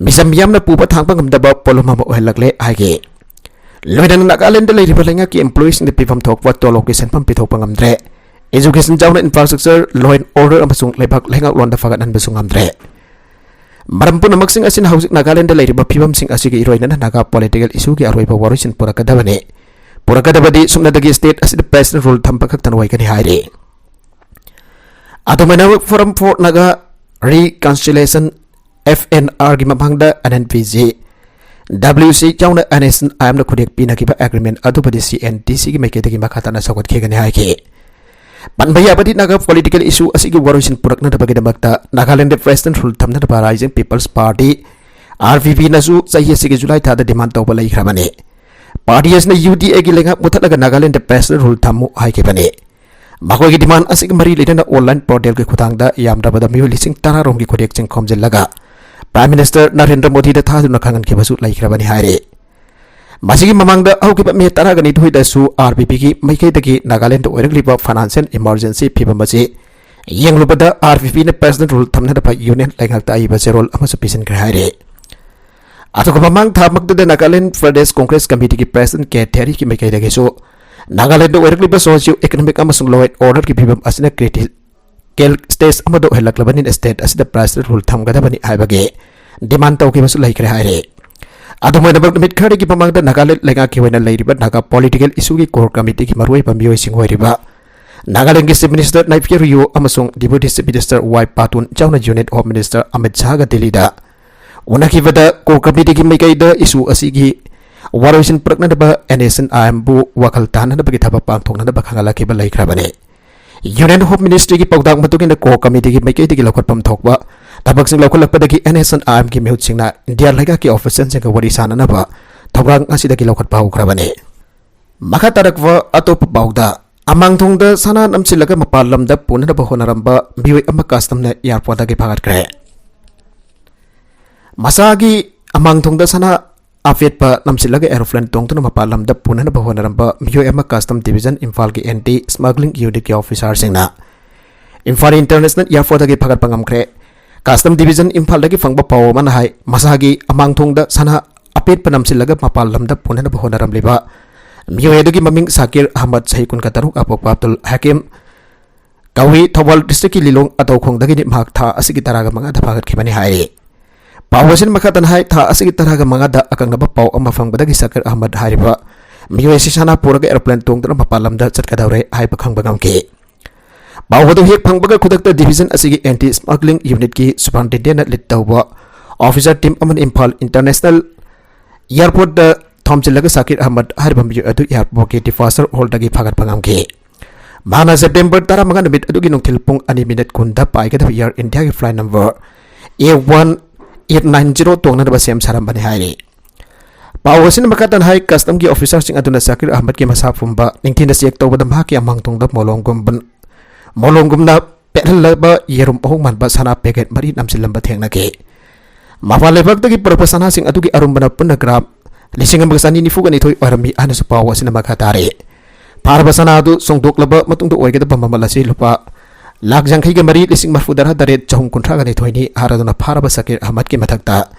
ꯃꯤꯆꯝ ꯃꯤꯌꯥꯝꯅ ꯄꯨꯕ ꯊꯥꯡꯕ ꯉꯝꯗꯕ ꯄꯣꯠꯂꯨꯝ ꯑꯃ ꯑꯣꯏꯍꯜꯂꯛꯂꯦ ꯍꯥꯏꯈꯤ꯫ ꯂꯣꯏꯅꯅ ꯅꯥꯒꯥꯂꯦꯟꯗ ꯂꯩꯔꯤꯕ ꯂꯩꯉꯥꯛꯀꯤ employeeꯁꯤꯡꯗ ꯄꯤꯐꯝ ꯊꯣꯛꯄ ꯇꯣꯂꯣꯞꯀꯤ ꯁꯦꯟꯐꯝ ꯄꯤꯊꯣꯛꯄ ꯉꯝꯗ꯭ꯔꯦ꯫ Education ꯌꯥꯎꯅ infrastructure, law and order ꯑꯃꯁꯨꯡ ꯂꯩꯕꯥꯛ ꯂꯩꯉꯥꯛꯂꯣꯟꯗ ꯐꯒꯠꯍꯟꯕꯁꯨ ꯉꯝꯗ꯭ꯔꯦ꯫ ꯃꯔꯝ ꯄꯨꯝꯅꯃꯛꯁꯤꯡ ꯑꯁꯤꯅ ꯍꯧꯖꯤꯛ ꯅꯥꯒꯥꯂꯦꯟꯗ ꯂꯩꯔꯤꯕ ꯐꯤꯕꯝꯁꯤꯡ ꯑꯁꯤꯒ ꯏꯔꯣꯏꯅꯅ ꯅꯥꯒꯥ ꯄꯣꯂꯤꯇꯤꯀꯦꯜ ꯏꯁꯨꯒꯤ ꯑꯔꯣꯏꯕ ꯋꯥꯔꯣꯏꯁꯤꯟ ꯄꯨꯔꯛꯀꯗꯕꯅꯤ꯫ ꯄꯨꯔꯛꯀꯗꯕꯗꯤ ꯁꯨꯞꯅꯗꯒꯤ state ꯑꯁꯤꯗ president rule ꯊꯝꯕ ꯈꯛꯇꯅ ꯑꯣꯏꯒꯅꯤ ꯍꯥꯏꯔꯤ꯫ ꯑꯗꯨꯃꯥꯏꯅ Forum for Naga Reconciliation, F N R ꯒꯤ ꯃꯃꯥꯡꯗ N N P G, W C ꯌꯥꯎꯅ N S N I M ꯅ ꯈꯨꯗꯦꯛ ꯄꯤꯅꯈꯤꯕ agreement ꯑꯗꯨꯕꯨꯗꯤ C N T C ꯒꯤ ꯃꯥꯏꯀꯩꯗꯒꯤ ꯃꯈꯥ ꯇꯥꯅ ꯁꯧꯒꯠꯈꯤꯒꯅꯤ ꯍꯥꯏꯈꯤ꯫ ꯄꯟꯕ ꯌꯥꯕꯗꯤ ꯅꯥꯒꯥ ꯄꯣꯂꯤꯇꯤꯀꯦꯜ ꯏꯁꯨ ꯑꯁꯤꯒꯤ ꯋꯥꯔꯣꯏꯁꯤꯟ ꯄꯨꯔꯛꯅꯅꯕꯒꯤꯗꯃꯛꯇ Nagaland president rule ꯊꯝꯅꯅꯕ Rising People's Party, R P P ꯅꯁꯨ ꯆꯍꯤ ꯑꯁꯤꯒꯤ ꯖꯨꯂꯥꯏ ꯊꯥꯗ demand ꯇꯧꯕ ꯂꯩꯈ꯭ꯔꯕꯅꯤ꯫ Party ꯑꯁꯤꯅ U D A ꯒꯤ ꯂꯩꯉꯥꯛ ꯃꯨꯊꯠꯂꯒ ꯅꯥꯒꯥꯂꯦꯟꯗ president rule ꯊꯝꯃꯨ ꯍꯥꯏꯈꯤꯕꯅꯤ꯫ ꯃꯈꯣꯏꯒꯤ demand ꯑꯁꯤꯒ ꯃꯔꯤ ꯂꯩꯅꯅ online portal ꯒꯤ ꯈꯨꯠꯊꯥꯡꯗ ꯌꯥꯝꯗ꯭ꯔꯕꯗ ꯃꯤꯑꯣꯏ ꯂꯤꯁꯤꯡ ꯇꯔꯥ ꯔꯣꯝꯒꯤ ꯈꯨꯗꯦꯛꯁꯤꯡ ꯈꯣꯝꯖꯤꯜꯂꯒ Prime Minister ꯅꯔꯦꯟꯗ꯭ꯔ ꯃꯣꯗꯤꯗ ꯊꯥꯗꯨꯅ ꯈꯪꯍꯟꯈꯤꯕꯁꯨ ꯂꯩꯈ꯭ꯔꯕꯅꯤ ꯍꯥꯏꯔꯤ꯫ ꯃꯁꯤꯒꯤ ꯃꯃꯥꯡꯗ ꯍꯧꯈꯤꯕ ꯃꯦ ꯇꯔꯥꯒ ꯅꯤꯊꯣꯏꯗꯁꯨ R P P ꯒꯤ ꯃꯥꯏꯀꯩꯗꯒꯤ ꯅꯥꯒꯥꯂꯦꯟꯗ ꯑꯣꯏꯔꯛꯂꯤꯕ financial emergency ꯐꯤꯕꯝ ꯑꯁꯤ ꯌꯦꯡꯂꯨꯕꯗ R P P ꯅ president rule ꯊꯝꯅꯅꯕ union ꯂꯩꯉꯥꯛꯇ ꯑꯏꯕ ꯆꯦꯔꯣꯜ ꯑꯃꯁꯨ ꯄꯤꯁꯤꯟꯈ꯭ꯔꯦ ꯍꯥꯏꯔꯤ꯫ ꯑꯗꯨꯒ ꯃꯃꯥꯡ ꯊꯥꯃꯛꯇꯗ Nagaland Pradesh Congress Committee ꯒꯤ president K ꯊꯦꯔꯤꯒꯤ ꯃꯥꯏꯀꯩꯗꯒꯤꯁꯨ Nagaland ꯑꯣꯏꯔꯛꯂꯤꯕ socio economic ꯑꯃꯁꯨꯡ law and order ꯒꯤ ꯐꯤꯕꯝ ꯑꯁꯤꯅ critical stage ꯑꯃꯗ ꯑꯣꯏꯍꯜꯂꯛꯂꯕꯅꯤꯅ state ꯑꯁꯤꯗ president rule ꯊꯝꯒꯗꯕꯅꯤ ꯍꯥꯏꯕꯒꯤ demand ꯇꯧꯈꯤꯕꯁꯨ ꯂꯩꯈ꯭ꯔꯦ ꯍꯥꯏꯔꯤ꯫ ꯑꯗꯨꯝ ꯑꯣꯏꯅꯃꯛ, ꯅꯨꯃꯤꯠ ꯈꯔꯗꯒꯤ ꯃꯃꯥꯡꯗ ꯅꯥꯒꯥꯂꯦꯟꯗ ꯂꯩꯉꯥꯛꯀꯤ ꯑꯣꯏꯅ ꯂꯩꯔꯤꯕ ꯅꯥꯒꯥ ꯄꯣꯂꯤꯇꯤꯀꯦꯜ ꯏꯁꯨꯒꯤ core committee ꯒꯤ ꯃꯔꯨꯑꯣꯏꯕ ꯃꯤꯑꯣꯏꯁꯤꯡ ꯑꯣꯏꯔꯤꯕ ꯅꯥꯒꯥꯂꯦꯟꯗꯒꯤ Chief Minister ꯅꯥꯏꯐꯤꯌꯣ ꯔꯤꯌꯣ ꯑꯃꯁꯨꯡ Deputy Chief Minister ꯋꯥꯏ ꯄꯥꯇꯨꯟ ꯌꯥꯎꯅ Union Home Minister ꯑꯃꯤꯠ ꯁꯥꯍꯒ ꯗꯤꯜꯂꯤꯗ ꯎꯅꯈꯤꯕꯗ, core committee ꯒꯤ ꯃꯥꯏꯀꯩꯗ ꯏꯁꯨ ꯑꯁꯤꯒꯤ ꯋꯥꯔꯣꯏꯁꯤꯟ ꯄꯨꯔꯛꯅꯅꯕ N S N I M ꯕꯨ ꯋꯥꯈꯜ ꯇꯥꯅꯅꯕꯒꯤ ꯊꯕꯛ ꯄꯥꯡꯊꯣꯛꯅꯅꯕ ꯈꯪꯍꯜꯂꯛꯈꯤꯕ ꯂꯩꯈ꯭ꯔꯕꯅꯤ꯫ Union Home Ministry ꯒꯤ ꯄꯥꯎꯇꯥꯛ ꯃꯇꯨꯡ ꯏꯟꯅ, core committee ꯒꯤ ꯃꯥꯏꯀꯩꯗꯒꯤ ꯂꯧꯈꯠꯐꯝ ꯊꯣꯛꯄ ꯊꯕꯛꯁꯤꯡ ꯂꯧꯈꯠꯂꯛꯄꯗꯒꯤ N S N I M ꯒꯤ ꯃꯤꯍꯨꯠꯁꯤꯡꯅ ꯏꯟꯗꯤꯌꯥ ꯂꯩꯉꯥꯛꯀꯤ official ꯁꯤꯡꯒ ꯋꯥꯔꯤ ꯁꯥꯅꯅꯕ ꯊꯧꯔꯥꯡ ꯑꯁꯤꯗꯒꯤ ꯂꯧꯈꯠꯄ ꯍꯧꯈ꯭ꯔꯕꯅꯤ꯫ ꯃꯈꯥ ꯇꯥꯔꯛꯄ ꯑꯇꯣꯞꯄ ꯄꯥꯎꯗ, ꯑꯃꯥꯡꯊꯣꯡꯗ ꯁꯅꯥ ꯅꯝꯁꯤꯜꯂꯒ ꯃꯄꯥꯟ ꯂꯝꯗ ꯄꯨꯅꯅꯕ ꯍꯣꯠꯅꯔꯝꯕ ꯃꯤꯑꯣꯏ ꯑꯃ ꯀꯁꯇꯝꯅ ꯑꯦꯌꯥꯔꯄꯣꯔꯠꯇꯒꯤ ꯐꯥꯒꯠꯈ꯭ꯔꯦ꯫ ꯃꯁꯥꯒꯤ ꯑꯃꯥꯡꯊꯣꯡꯗ ꯁꯅꯥ ꯑꯄꯦꯠꯄ ꯅꯝꯁꯤꯜꯂꯒ ꯑꯦꯔꯣꯄ꯭ꯂꯦꯟ ꯇꯣꯡꯗꯨꯅ ꯃꯄꯥꯟ ꯂꯝꯗ ꯄꯨꯅꯅꯕ ꯍꯣꯠꯅꯔꯝꯕ ꯃꯤꯑꯣꯏ ꯑꯃ ꯀꯁꯇꯝ ꯗꯤꯕꯤꯖꯟ ꯏꯝꯐꯥꯜꯒꯤ ꯑꯦꯟꯇꯤ ꯁ꯭ꯃꯒ꯭ꯂꯤꯡ ꯌꯨꯅꯤꯠꯀꯤ ꯑꯣꯐꯤꯁꯥꯔꯁꯤꯡꯅ ꯏꯝꯐꯥꯜ ꯏꯟꯇꯔꯅꯦꯁꯅꯦꯜ ꯑꯦꯌꯥꯔꯄꯣꯔꯠꯇꯒꯤ ꯐꯥꯒꯠꯄ ꯉꯝꯈ꯭ꯔꯦ꯫ ꯀꯁꯇꯝ ꯗꯤꯕꯤꯖꯟ ꯏꯝꯐꯥꯜꯗꯒꯤ ꯐꯪꯕ ꯄꯥꯎ ꯑꯃꯅ ꯍꯥꯏ, ꯃꯁꯥꯒꯤ ꯑꯃꯥꯡꯊꯣꯡꯗ ꯁꯅꯥ ꯑꯄꯦꯠꯄ ꯅꯝꯁꯤꯜꯂꯒ ꯃꯄꯥꯟ ꯂꯝꯗ ꯄꯨꯅꯅꯕ ꯍꯣꯠꯅꯔꯝꯂꯤꯕ ꯃꯤꯑꯣꯏ ꯑꯗꯨꯒꯤ ꯃꯃꯤꯡ ꯁꯥꯀꯤꯔ ꯑꯍꯃꯗ, ꯆꯍꯤ ꯀꯨꯟꯒ ꯇꯔꯨꯛ, ꯑꯄꯣꯛꯄ ꯑꯕꯗꯨꯜ ꯍꯥꯀꯤꯝ ꯀꯧꯏ꯫ ꯊꯧꯕꯥꯜ ꯗꯤꯁꯇ꯭ꯔꯤꯛꯀꯤ ꯂꯤꯂꯣꯡ ꯑꯇꯧꯈꯣꯡꯗꯒꯤꯅꯤ꯫ ꯃꯍꯥꯛ ꯊꯥ ꯑꯁꯤꯒꯤ ꯇꯔꯥꯒ ꯃꯉꯥꯗ ꯐꯥꯒꯠꯈꯤꯕꯅꯤ ꯍꯥꯏꯔꯤ꯫ ꯄꯥꯎ ꯑꯁꯤꯅ ꯃꯈꯥ ꯇꯥꯅ ꯍꯥꯏ, ꯊꯥ ꯑꯁꯤꯒꯤ ꯇꯔꯥꯒ ꯃꯉꯥꯗ ꯑꯀꯛꯅꯕ ꯄꯥꯎ ꯑꯃ ꯐꯪꯕꯗꯒꯤ ꯁꯥꯀꯤꯔ ꯑꯍꯃꯗ ꯍꯥꯏꯔꯤꯕ ꯃꯤꯑꯣꯏ ꯑꯁꯤ ꯁꯅꯥ ꯄꯨꯔꯒ ꯑꯦꯔꯣꯄ꯭ꯂꯦꯟ ꯇꯣꯡꯗꯨꯅ ꯃꯄꯥꯟ ꯂꯝꯗ ꯆꯠꯀꯗꯧꯔꯦ ꯍꯥꯏꯕ ꯈꯪꯕ ꯉꯝꯈꯤ꯫ ꯄꯥꯎ ꯑꯗꯨ ꯍꯦꯛ ꯐꯪꯕꯒ ꯈꯨꯗꯛꯇ ꯗꯤꯕꯤꯖꯟ ꯑꯁꯤꯒꯤ ꯑꯦꯟꯇꯤ ꯁ꯭ꯃꯒ꯭ꯂꯤꯡ ꯌꯨꯅꯤꯠꯀꯤ ꯁꯨꯄꯔꯤꯟꯇꯦꯟꯗꯦꯟꯠꯅ ꯂꯤꯗ ꯇꯧꯕ ꯑꯣꯐꯤꯁꯥꯔ ꯇꯤꯝ ꯑꯃꯅ ꯏꯝꯐꯥꯜ ꯏꯟꯇꯔꯅꯦꯁꯅꯦꯜ ꯑꯦꯌꯥꯔꯄꯣꯔꯠꯇ ꯊꯣꯝꯖꯤꯜꯂꯒ ꯁꯥꯀꯤꯔ ꯑꯍꯃꯗ ꯍꯥꯏꯔꯤꯕ ꯃꯤꯑꯣꯏ ꯑꯗꯨ ꯑꯦꯌꯥꯔꯄꯣꯔꯠꯀꯤ ꯗꯤꯄꯥꯔꯆꯔ ꯍꯣꯜꯗꯒꯤ ꯐꯥꯒꯠꯄ ꯉꯝꯈꯤ꯫ ꯃꯍꯥꯛꯅ ꯁꯦꯞꯇꯦꯝꯕꯔ ꯇꯔꯥꯃꯉꯥ ꯅꯨꯃꯤꯠ ꯑꯗꯨꯒꯤ ꯅꯨꯡꯊꯤꯜ ꯄꯨꯡ ꯑꯅꯤ ꯃꯤꯅꯠ ꯀꯨꯟꯗ ꯄꯥꯏꯒꯗꯕ ꯑꯦꯌꯥꯔ ꯏꯟꯗꯤꯌꯥꯒꯤ flight number A one eight nine zero ꯇꯣꯡꯅꯅꯕ ꯁꯦꯝ ꯁꯥꯔꯝꯕꯅꯤ ꯍꯥꯏꯔꯤ꯫ ꯄꯥꯎ ꯑꯁꯤꯅ ꯃꯈꯥ ꯇꯥꯅ ꯍꯥꯏ, ꯀꯁꯇꯝꯒꯤ ꯑꯣꯐꯤꯁꯥꯔꯁꯤꯡ ꯑꯗꯨꯅ ꯁꯥꯀꯤꯔ ꯑꯍꯃꯗꯀꯤ ꯃꯁꯥ ꯄꯨꯝꯕ ꯅꯤꯡꯊꯤꯅ ꯆꯦꯛ ꯇꯧꯕꯗ ꯃꯍꯥꯛꯀꯤ ꯑꯃꯥꯡꯊꯣꯡꯗ ꯃꯣꯂꯣꯝꯒꯨꯝꯕ, ꯃꯣꯂꯣꯝꯒꯨꯝꯅ ꯄꯦꯠꯍꯜꯂꯕ ꯌꯦꯔꯨꯝ ꯑꯍꯨꯝ ꯃꯥꯟꯕ ꯁꯅꯥ ꯄꯦꯀꯦꯠ ꯃꯔꯤ ꯅꯝꯁꯤꯜꯂꯝꯕ ꯊꯦꯡꯅꯈꯤ꯫ ꯃꯄꯥꯟ ꯂꯩꯕꯥꯛꯇꯒꯤ ꯄꯨꯔꯛꯄ ꯁꯅꯥꯁꯤꯡ ꯑꯗꯨꯒꯤ ꯑꯔꯨꯝꯕꯅ ꯄꯨꯟꯅ ꯒ꯭ꯔꯥꯝ ꯂꯤꯁꯤꯡ ꯑꯃꯒ ꯆꯅꯤ ꯅꯤꯐꯨꯒ ꯅꯤꯊꯣꯏ ꯑꯣꯏꯔꯝꯃꯤ ꯍꯥꯏꯅꯁꯨ ꯄꯥꯎ ꯑꯁꯤꯅ ꯃꯈꯥ ꯇꯥꯔꯤ꯫ ꯐꯥꯔꯕ ꯁꯅꯥ ꯑꯗꯨ ꯁꯣꯡꯗꯣꯛꯂꯕ ꯃꯇꯨꯡꯗ ꯑꯣꯏꯒꯗꯕ ꯃꯃꯜ ꯑꯁꯤ ꯂꯨꯄꯥ ꯂꯥꯈ ꯌꯥꯡꯈꯩꯒ ꯃꯔꯤ, ꯂꯤꯁꯤꯡ ꯃꯔꯤꯐꯨ ꯇꯔꯥ ꯇꯔꯦꯠ, ꯆꯍꯨꯝ ꯀꯨꯟꯊ꯭ꯔꯥꯒ ꯅꯤꯊꯣꯏꯅꯤ꯫ ꯍꯥꯏꯔꯗꯨꯅ ꯐꯥꯔꯕ ꯁꯥꯀꯤꯔ ꯑꯍꯃꯗꯀꯤ ꯃꯊꯛꯇ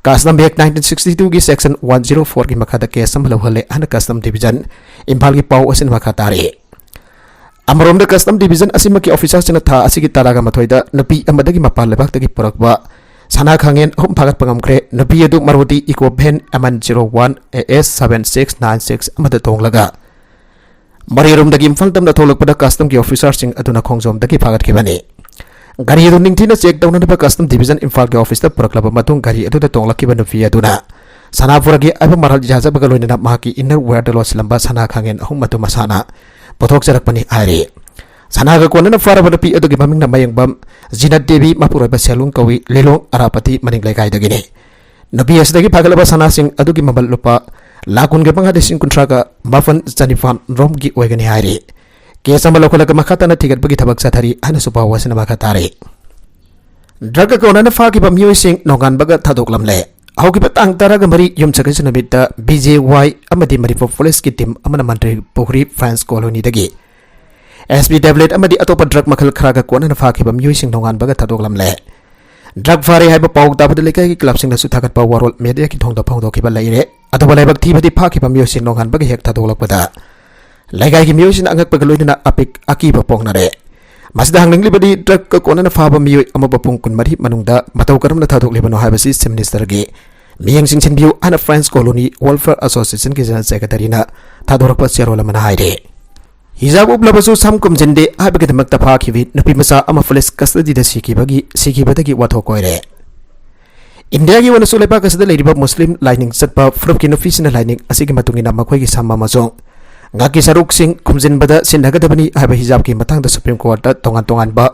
ꯀꯁꯇꯝ ꯑꯦꯛ ꯅꯥꯏꯟꯇꯤꯟ ꯁꯤꯛꯁꯇꯤ ꯇꯨꯒꯤ ꯁꯦꯛꯁꯟ ꯋꯥꯟ ꯖꯤꯔꯣ ꯐꯣꯔꯒꯤ ꯃꯈꯥꯗ ꯀꯦꯁ ꯑꯃ ꯂꯧꯍꯜꯂꯦ ꯍꯥꯏꯅ ꯀꯁꯇꯝ ꯗꯤꯕꯤꯖꯟ ꯏꯝꯐꯥꯜꯒꯤ ꯄꯥꯎ ꯑꯁꯤꯅ ꯃꯈꯥ ꯇꯥꯔꯤ꯫ ꯑꯃꯔꯣꯝꯗ ꯀꯁꯇꯝ ꯗꯤꯕꯤꯖꯟ ꯑꯁꯤꯃꯛꯀꯤ ꯑꯣꯐꯤꯁꯥꯔꯁꯤꯡꯅ ꯊꯥ ꯑꯁꯤꯒꯤ ꯇꯔꯥꯒ ꯃꯥꯊꯣꯏꯗ ꯅꯨꯄꯤ ꯑꯃꯗꯒꯤ ꯃꯄꯥꯟ ꯂꯩꯕꯥꯛꯇꯒꯤ ꯄꯨꯔꯛꯄ ꯁꯅꯥ ꯈꯥꯡꯉꯦꯟ ꯑꯍꯨꯝ ꯐꯥꯒꯠꯄ ꯉꯝꯈ꯭ꯔꯦ꯫ ꯅꯨꯄꯤ ꯑꯗꯨ Maruti Eeco van M N zero one A S seven six nine six ꯑꯃꯗ ꯇꯣꯡꯂꯒ ꯃꯣꯔꯦꯔꯣꯝꯗꯒꯤ ꯏꯝꯐꯥꯜ ꯇꯝꯅ ꯊꯣꯛꯂꯛꯄꯗ ꯀꯁꯇꯝꯒꯤ ꯑꯣꯐꯤꯁꯥꯔꯁꯤꯡ ꯑꯗꯨꯅ ꯈꯣꯡꯖꯣꯝꯗꯒꯤ ꯐꯥꯒꯠꯈꯤꯕꯅꯤ꯫ ꯒꯥꯔꯤ ꯑꯗꯨ ꯅꯤꯡꯊꯤꯅ ꯆꯦꯛ ꯇꯧꯅꯅꯕ ꯀꯁꯇꯝ ꯗꯤꯕꯤꯖꯟ ꯏꯝꯐꯥꯜꯒꯤ ꯑꯣꯐꯤꯁꯇ ꯄꯨꯔꯛꯂꯕ ꯃꯇꯨꯡ, ꯒꯥꯔꯤ ꯑꯗꯨꯗ ꯇꯣꯡꯂꯛꯈꯤꯕ ꯅꯨꯄꯤ ꯑꯗꯨꯅ ꯁꯅꯥ ꯄꯨꯔꯛꯏ ꯍꯥꯏꯕ ꯃꯔꯥꯜ ꯌꯥꯖꯕꯒ ꯂꯣꯏꯅꯅ ꯃꯍꯥꯛꯀꯤ ꯏꯟꯅꯔ ꯋꯦꯌꯔꯗ ꯂꯣꯠꯁꯤꯜꯂꯝꯕ ꯁꯅꯥ ꯈꯥꯡꯉꯦꯟ ꯑꯍꯨꯝ ꯑꯗꯨ ꯃꯁꯥꯅ ꯄꯨꯊꯣꯛꯆꯔꯛꯄꯅꯤ ꯍꯥꯏꯔꯤ꯫ ꯁꯅꯥꯒ ꯀꯣꯟꯅꯅ ꯐꯥꯔꯕ ꯅꯨꯄꯤ ꯑꯗꯨꯒꯤ ꯃꯃꯤꯡꯅ ꯃꯌꯦꯡꯕꯝ ꯖꯤꯅꯠ ꯗꯦꯕꯤ, ꯃꯄꯨꯔꯣꯏꯕ ꯁꯦꯂꯨꯡ ꯀꯧꯏ, ꯂꯤꯂꯣꯡ ꯑꯔꯥꯄꯇꯤ ꯃꯅꯤꯡ ꯂꯩꯀꯥꯏꯗꯒꯤꯅꯤ꯫ ꯅꯨꯄꯤ ꯑꯁꯤꯗꯒꯤ ꯐꯥꯒꯠꯂꯕ ꯁꯅꯥꯁꯤꯡ ꯑꯗꯨꯒꯤ ꯃꯃꯜ ꯂꯨꯄꯥ ꯂꯥꯈ ꯀꯨꯟꯒ ꯃꯉꯥ ꯂꯤꯁꯤꯡ ꯀꯨꯟꯊ꯭ꯔꯥꯒ ꯃꯥꯄꯟ ꯆꯅꯤꯄꯥꯟ ꯔꯣꯝꯒꯤ ꯑꯣꯏꯒꯅꯤ ꯍꯥꯏꯔꯤ꯫ ꯀꯦꯁ ꯑꯃ ꯂꯧꯈꯠꯂꯒ ꯃꯈꯥ ꯇꯥꯅ ꯊꯤꯒꯠꯄꯒꯤ ꯊꯕꯛ ꯆꯠꯊꯔꯤ ꯍꯥꯏꯅꯁꯨ ꯄꯥꯎ ꯑꯁꯤꯅ ꯃꯈꯥ ꯇꯥꯔꯤ꯫ ꯗ꯭ꯔꯒꯀ ꯀꯣꯟꯅꯅ ꯐꯥꯈꯤꯕ ꯃꯤꯑꯣꯏꯁꯤꯡ ꯅꯣꯡꯉꯥꯟꯕꯒ ꯊꯥꯗꯣꯛꯂꯝꯂꯦ꯫ ꯍꯧꯈꯤꯕ ꯇꯥꯡ ꯇꯔꯥꯒ ꯃꯔꯤ ꯌꯨꯝꯁꯀꯩꯁ ꯅꯨꯃꯤꯠꯇ ꯕꯤ ꯖꯦ ꯋꯥꯏ ꯑꯃꯗꯤ ꯃꯅꯤꯄꯨꯔ ꯄꯨꯂꯤꯁꯀꯤ ꯇꯤꯝ ꯑꯃꯅ ꯃꯟꯇ꯭ꯔꯤ ꯄꯨꯈ꯭ꯔꯤ ꯐ꯭ꯔꯥꯟꯁ ꯀꯣꯂꯣꯅꯤꯗꯒꯤ ꯑꯦꯁ ꯄꯤ ꯇꯦꯕ꯭ꯂꯦꯠ ꯑꯃꯗꯤ ꯑꯇꯣꯞꯄ ꯗ꯭ꯔꯒ ꯃꯈꯜ ꯈꯔꯒ ꯀꯣꯟꯅꯅ ꯐꯥꯈꯤꯕ ꯃꯤꯑꯣꯏꯁꯤꯡ ꯅꯣꯡꯉꯥꯟꯕꯒ ꯊꯥꯗꯣꯛꯂꯝꯂꯦ꯫ ꯗ꯭ꯔꯒ ꯐꯥꯔꯦ ꯍꯥꯏꯕ ꯄꯥꯎ ꯇꯥꯕꯗ ꯂꯩꯀꯥꯏꯒꯤ ꯀ꯭ꯂꯕꯁꯤꯡꯅꯁꯨ ꯊꯥꯒꯠꯄ ꯋꯥꯔꯣꯜ ꯃꯦꯗꯤꯌꯥꯒꯤ ꯊꯣꯡꯗ ꯐꯣꯡꯗꯣꯛꯈꯤꯕ ꯂꯩꯔꯦ꯫ ꯑꯗꯨꯕꯨ ꯂꯥꯏꯕꯛ ꯊꯤꯕꯗꯤ ꯐꯥꯈꯤꯕ ꯃꯤꯑꯣꯏꯁꯤꯡ ꯅꯣꯡꯉꯥꯟꯕꯒ ꯍꯦꯛ ꯊꯥꯗꯣꯛꯂꯛꯄꯗ ꯂꯩꯀꯥꯏꯒꯤ ꯃꯤꯑꯣꯏꯁꯤꯡꯅ ꯑꯉꯛꯄꯒ ꯂꯣꯏꯅꯅ ꯑꯄꯤꯛ ꯑꯀꯤꯕ ꯄꯣꯛꯅꯔꯦ꯫ ꯃꯁꯤꯗ ꯍꯪꯅꯤꯡꯂꯤꯕꯗꯤ ꯗ꯭ꯔꯒꯀ ꯀꯣꯟꯅꯅ ꯐꯥꯕ ꯃꯤꯑꯣꯏ ꯑꯃꯕꯨ ꯄꯨꯡ ꯀꯨꯟꯃꯔꯤ ꯃꯅꯨꯡꯗ ꯃꯇꯧ ꯀꯔꯝꯅ ꯊꯥꯗꯣꯛꯂꯤꯕꯅꯣ ꯍꯥꯏꯕꯁꯤ ꯆꯤꯐ ꯃꯤꯅꯤꯁꯇꯔꯒꯤ ꯃꯤꯠꯌꯦꯡ ꯆꯤꯡꯁꯤꯟꯕꯤꯌꯨ ꯍꯥꯏꯅ ꯐ꯭ꯔꯦꯟꯁ ꯀꯣꯂꯣꯅꯤ ꯋꯦꯜꯐꯤꯌꯔ ꯑꯦꯁꯣꯁꯤꯌꯦꯁꯟꯒꯤ ꯖꯦꯅꯔꯦꯜ ꯁꯦꯀ꯭ꯔꯦꯇꯔꯤꯅ ꯊꯥꯗꯣꯔꯛꯄ ꯆꯦꯔꯣꯜ ꯑꯃꯅ ꯍꯥꯏꯔꯦ꯫ ꯍꯤꯖꯥꯕ ꯎꯞꯂꯕꯁꯨ ꯁꯝ ꯈꯨꯝꯖꯤꯟꯗꯦ ꯍꯥꯏꯕꯒꯤꯗꯃꯛꯇ ꯐꯥꯈꯤꯕꯤ ꯅꯨꯄꯤ ꯃꯆꯥ ꯑꯃ ꯄꯨꯂꯤꯁ ꯀꯁꯇꯗꯤꯗ ꯁꯤꯈꯤꯕꯒꯤ, ꯁꯤꯈꯤꯕꯗꯒꯤ ꯋꯥꯊꯣꯛ ꯑꯣꯏꯔꯦ꯫ ꯏꯟꯗꯤꯌꯥꯒꯤ ꯑꯣꯏꯅꯁꯨ ꯂꯩꯕꯥꯛ ꯑꯁꯤꯗ ꯂꯩꯔꯤꯕ ꯃꯨꯁꯂꯤꯝ ꯂꯥꯏꯅꯤꯡ ꯆꯠꯄ ꯐꯨꯔꯨꯞꯀꯤ ꯅꯨꯄꯤꯁꯤꯡꯅ ꯂꯥꯏꯅꯤꯡ ꯑꯁꯤꯒꯤ ꯃꯇꯨꯡ ꯏꯟꯅ ꯃꯈꯣꯏꯒꯤ ꯁꯝ ꯑꯃꯁꯨꯡ ꯉꯛꯀꯤ ꯁꯔꯨꯛꯁꯤꯡ ꯈꯨꯝꯖꯤꯟꯕꯗ ꯁꯤꯟꯅꯒꯗꯕꯅꯤ ꯍꯥꯏꯕ ꯍꯤꯖꯥꯕꯀꯤ ꯃꯇꯥꯡꯗ ꯁꯨꯄ꯭ꯔꯤꯝ ꯀꯣꯔꯠꯇ ꯇꯣꯉꯥꯟ ꯇꯣꯉꯥꯟꯕ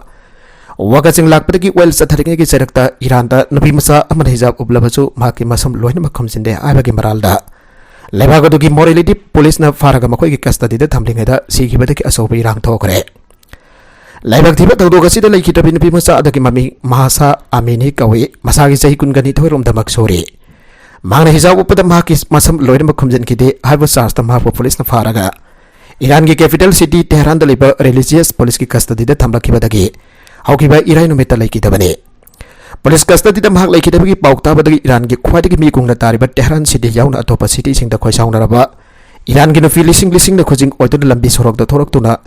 ꯋꯥꯀꯠꯁꯤꯡ ꯂꯥꯛꯄꯗꯒꯤ ꯋꯥꯌꯦꯜ ꯆꯠꯊꯔꯤꯉꯩꯒꯤ ꯆꯩꯔꯛꯇ ꯏꯔꯥꯟꯗ ꯅꯨꯄꯤ ꯃꯆꯥ ꯑꯃꯅ ꯍꯤꯖꯥꯕ ꯎꯞꯂꯕꯁꯨ ꯃꯍꯥꯛꯀꯤ ꯃꯁꯝ ꯂꯣꯏꯅꯃꯛ ꯈꯨꯝꯖꯤꯟꯗꯦ ꯍꯥꯏꯕꯒꯤ ꯃꯔꯥꯜꯗ ꯂꯩꯕꯥꯛ ꯑꯗꯨꯒꯤ ꯃꯣꯔꯦꯂꯤꯇꯤ ꯄꯨꯂꯤꯁꯅ ꯐꯥꯔꯒ ꯃꯈꯣꯏꯒꯤ ꯀꯁꯇꯗꯤꯗ ꯊꯝꯂꯤꯉꯩꯗ ꯁꯤꯈꯤꯕꯗꯒꯤ ꯑꯆꯧꯕ ꯏꯔꯥꯡ ꯊꯣꯛꯈ꯭ꯔꯦ꯫ ꯂꯥꯏꯕꯛ ꯊꯤꯕ ꯊꯧꯗꯣꯛ ꯑꯁꯤꯗ ꯂꯩꯈꯤꯗ꯭ꯔꯕꯤ ꯅꯨꯄꯤ ꯃꯆꯥ ꯑꯗꯨꯒꯤ ꯃꯃꯤꯡ ꯃꯍꯥꯁꯥ ꯑꯃꯤꯅꯤ ꯀꯧꯏ꯫ ꯃꯁꯥꯒꯤ ꯆꯍꯤ ꯀꯨꯟꯒ ꯅꯤꯊꯣꯏ ꯔꯣꯝꯗꯃꯛ ꯁꯨꯔꯤ꯫ ꯃꯍꯥꯛꯅ ꯍꯤꯖꯥꯕ ꯎꯞꯄꯗ ꯃꯍꯥꯛꯀꯤ ꯃꯁꯝ ꯂꯣꯏꯅꯃꯛ ꯈꯨꯝꯖꯤꯟꯈꯤꯗꯦ ꯍꯥꯏꯕ ꯆꯥꯔꯖꯇ ꯃꯍꯥꯛꯄꯨ ꯄꯨꯂꯤꯁꯅ ꯐꯥꯔꯒ ꯏꯔꯥꯟꯒꯤ ꯀꯦꯄꯤꯇꯦꯜ ꯁꯤꯇꯤ ꯇꯦꯍꯔꯥꯟꯗ ꯂꯩꯕ ꯔꯤꯂꯤꯖꯤꯌꯁ ꯄꯨꯂꯤꯁꯀꯤ ꯀꯁꯇꯗꯤꯗ ꯊꯝꯂꯛꯈꯤꯕꯗꯒꯤ ꯍꯧꯈꯤꯕ ꯏꯔꯥꯏ ꯅꯨꯃꯤꯠꯇ ꯂꯩꯈꯤꯗꯕꯅꯤ꯫ ꯄꯨꯂꯤꯁ ꯀꯁꯇꯗꯤꯗ ꯃꯍꯥꯛ ꯂꯩꯈꯤꯗꯕꯒꯤ ꯄꯥꯎ ꯇꯥꯕꯗꯒꯤ ꯏꯔꯥꯟꯒꯤ ꯈ꯭ꯋꯥꯏꯗꯒꯤ ꯃꯤ ꯀꯨꯡꯅ ꯇꯥꯔꯤꯕ ꯇꯦꯍꯔꯥꯟ ꯁꯤꯇꯤ ꯌꯥꯎꯅ ꯑꯇꯣꯞꯄ ꯁꯤꯇꯤꯁꯤꯡꯗ ꯈꯣꯏꯁꯥꯎꯅꯔꯕ ꯏꯔꯥꯟꯒꯤ ꯅꯨꯄꯤ ꯂꯤꯁꯤꯡ ꯂꯤꯁꯤꯡꯅ ꯈꯨꯖꯤꯡ ꯑꯣꯏꯗꯨꯅ ꯂꯝꯕꯤ ꯁꯣꯔꯣꯛꯇ ꯊꯣꯔꯛꯇꯨꯅ,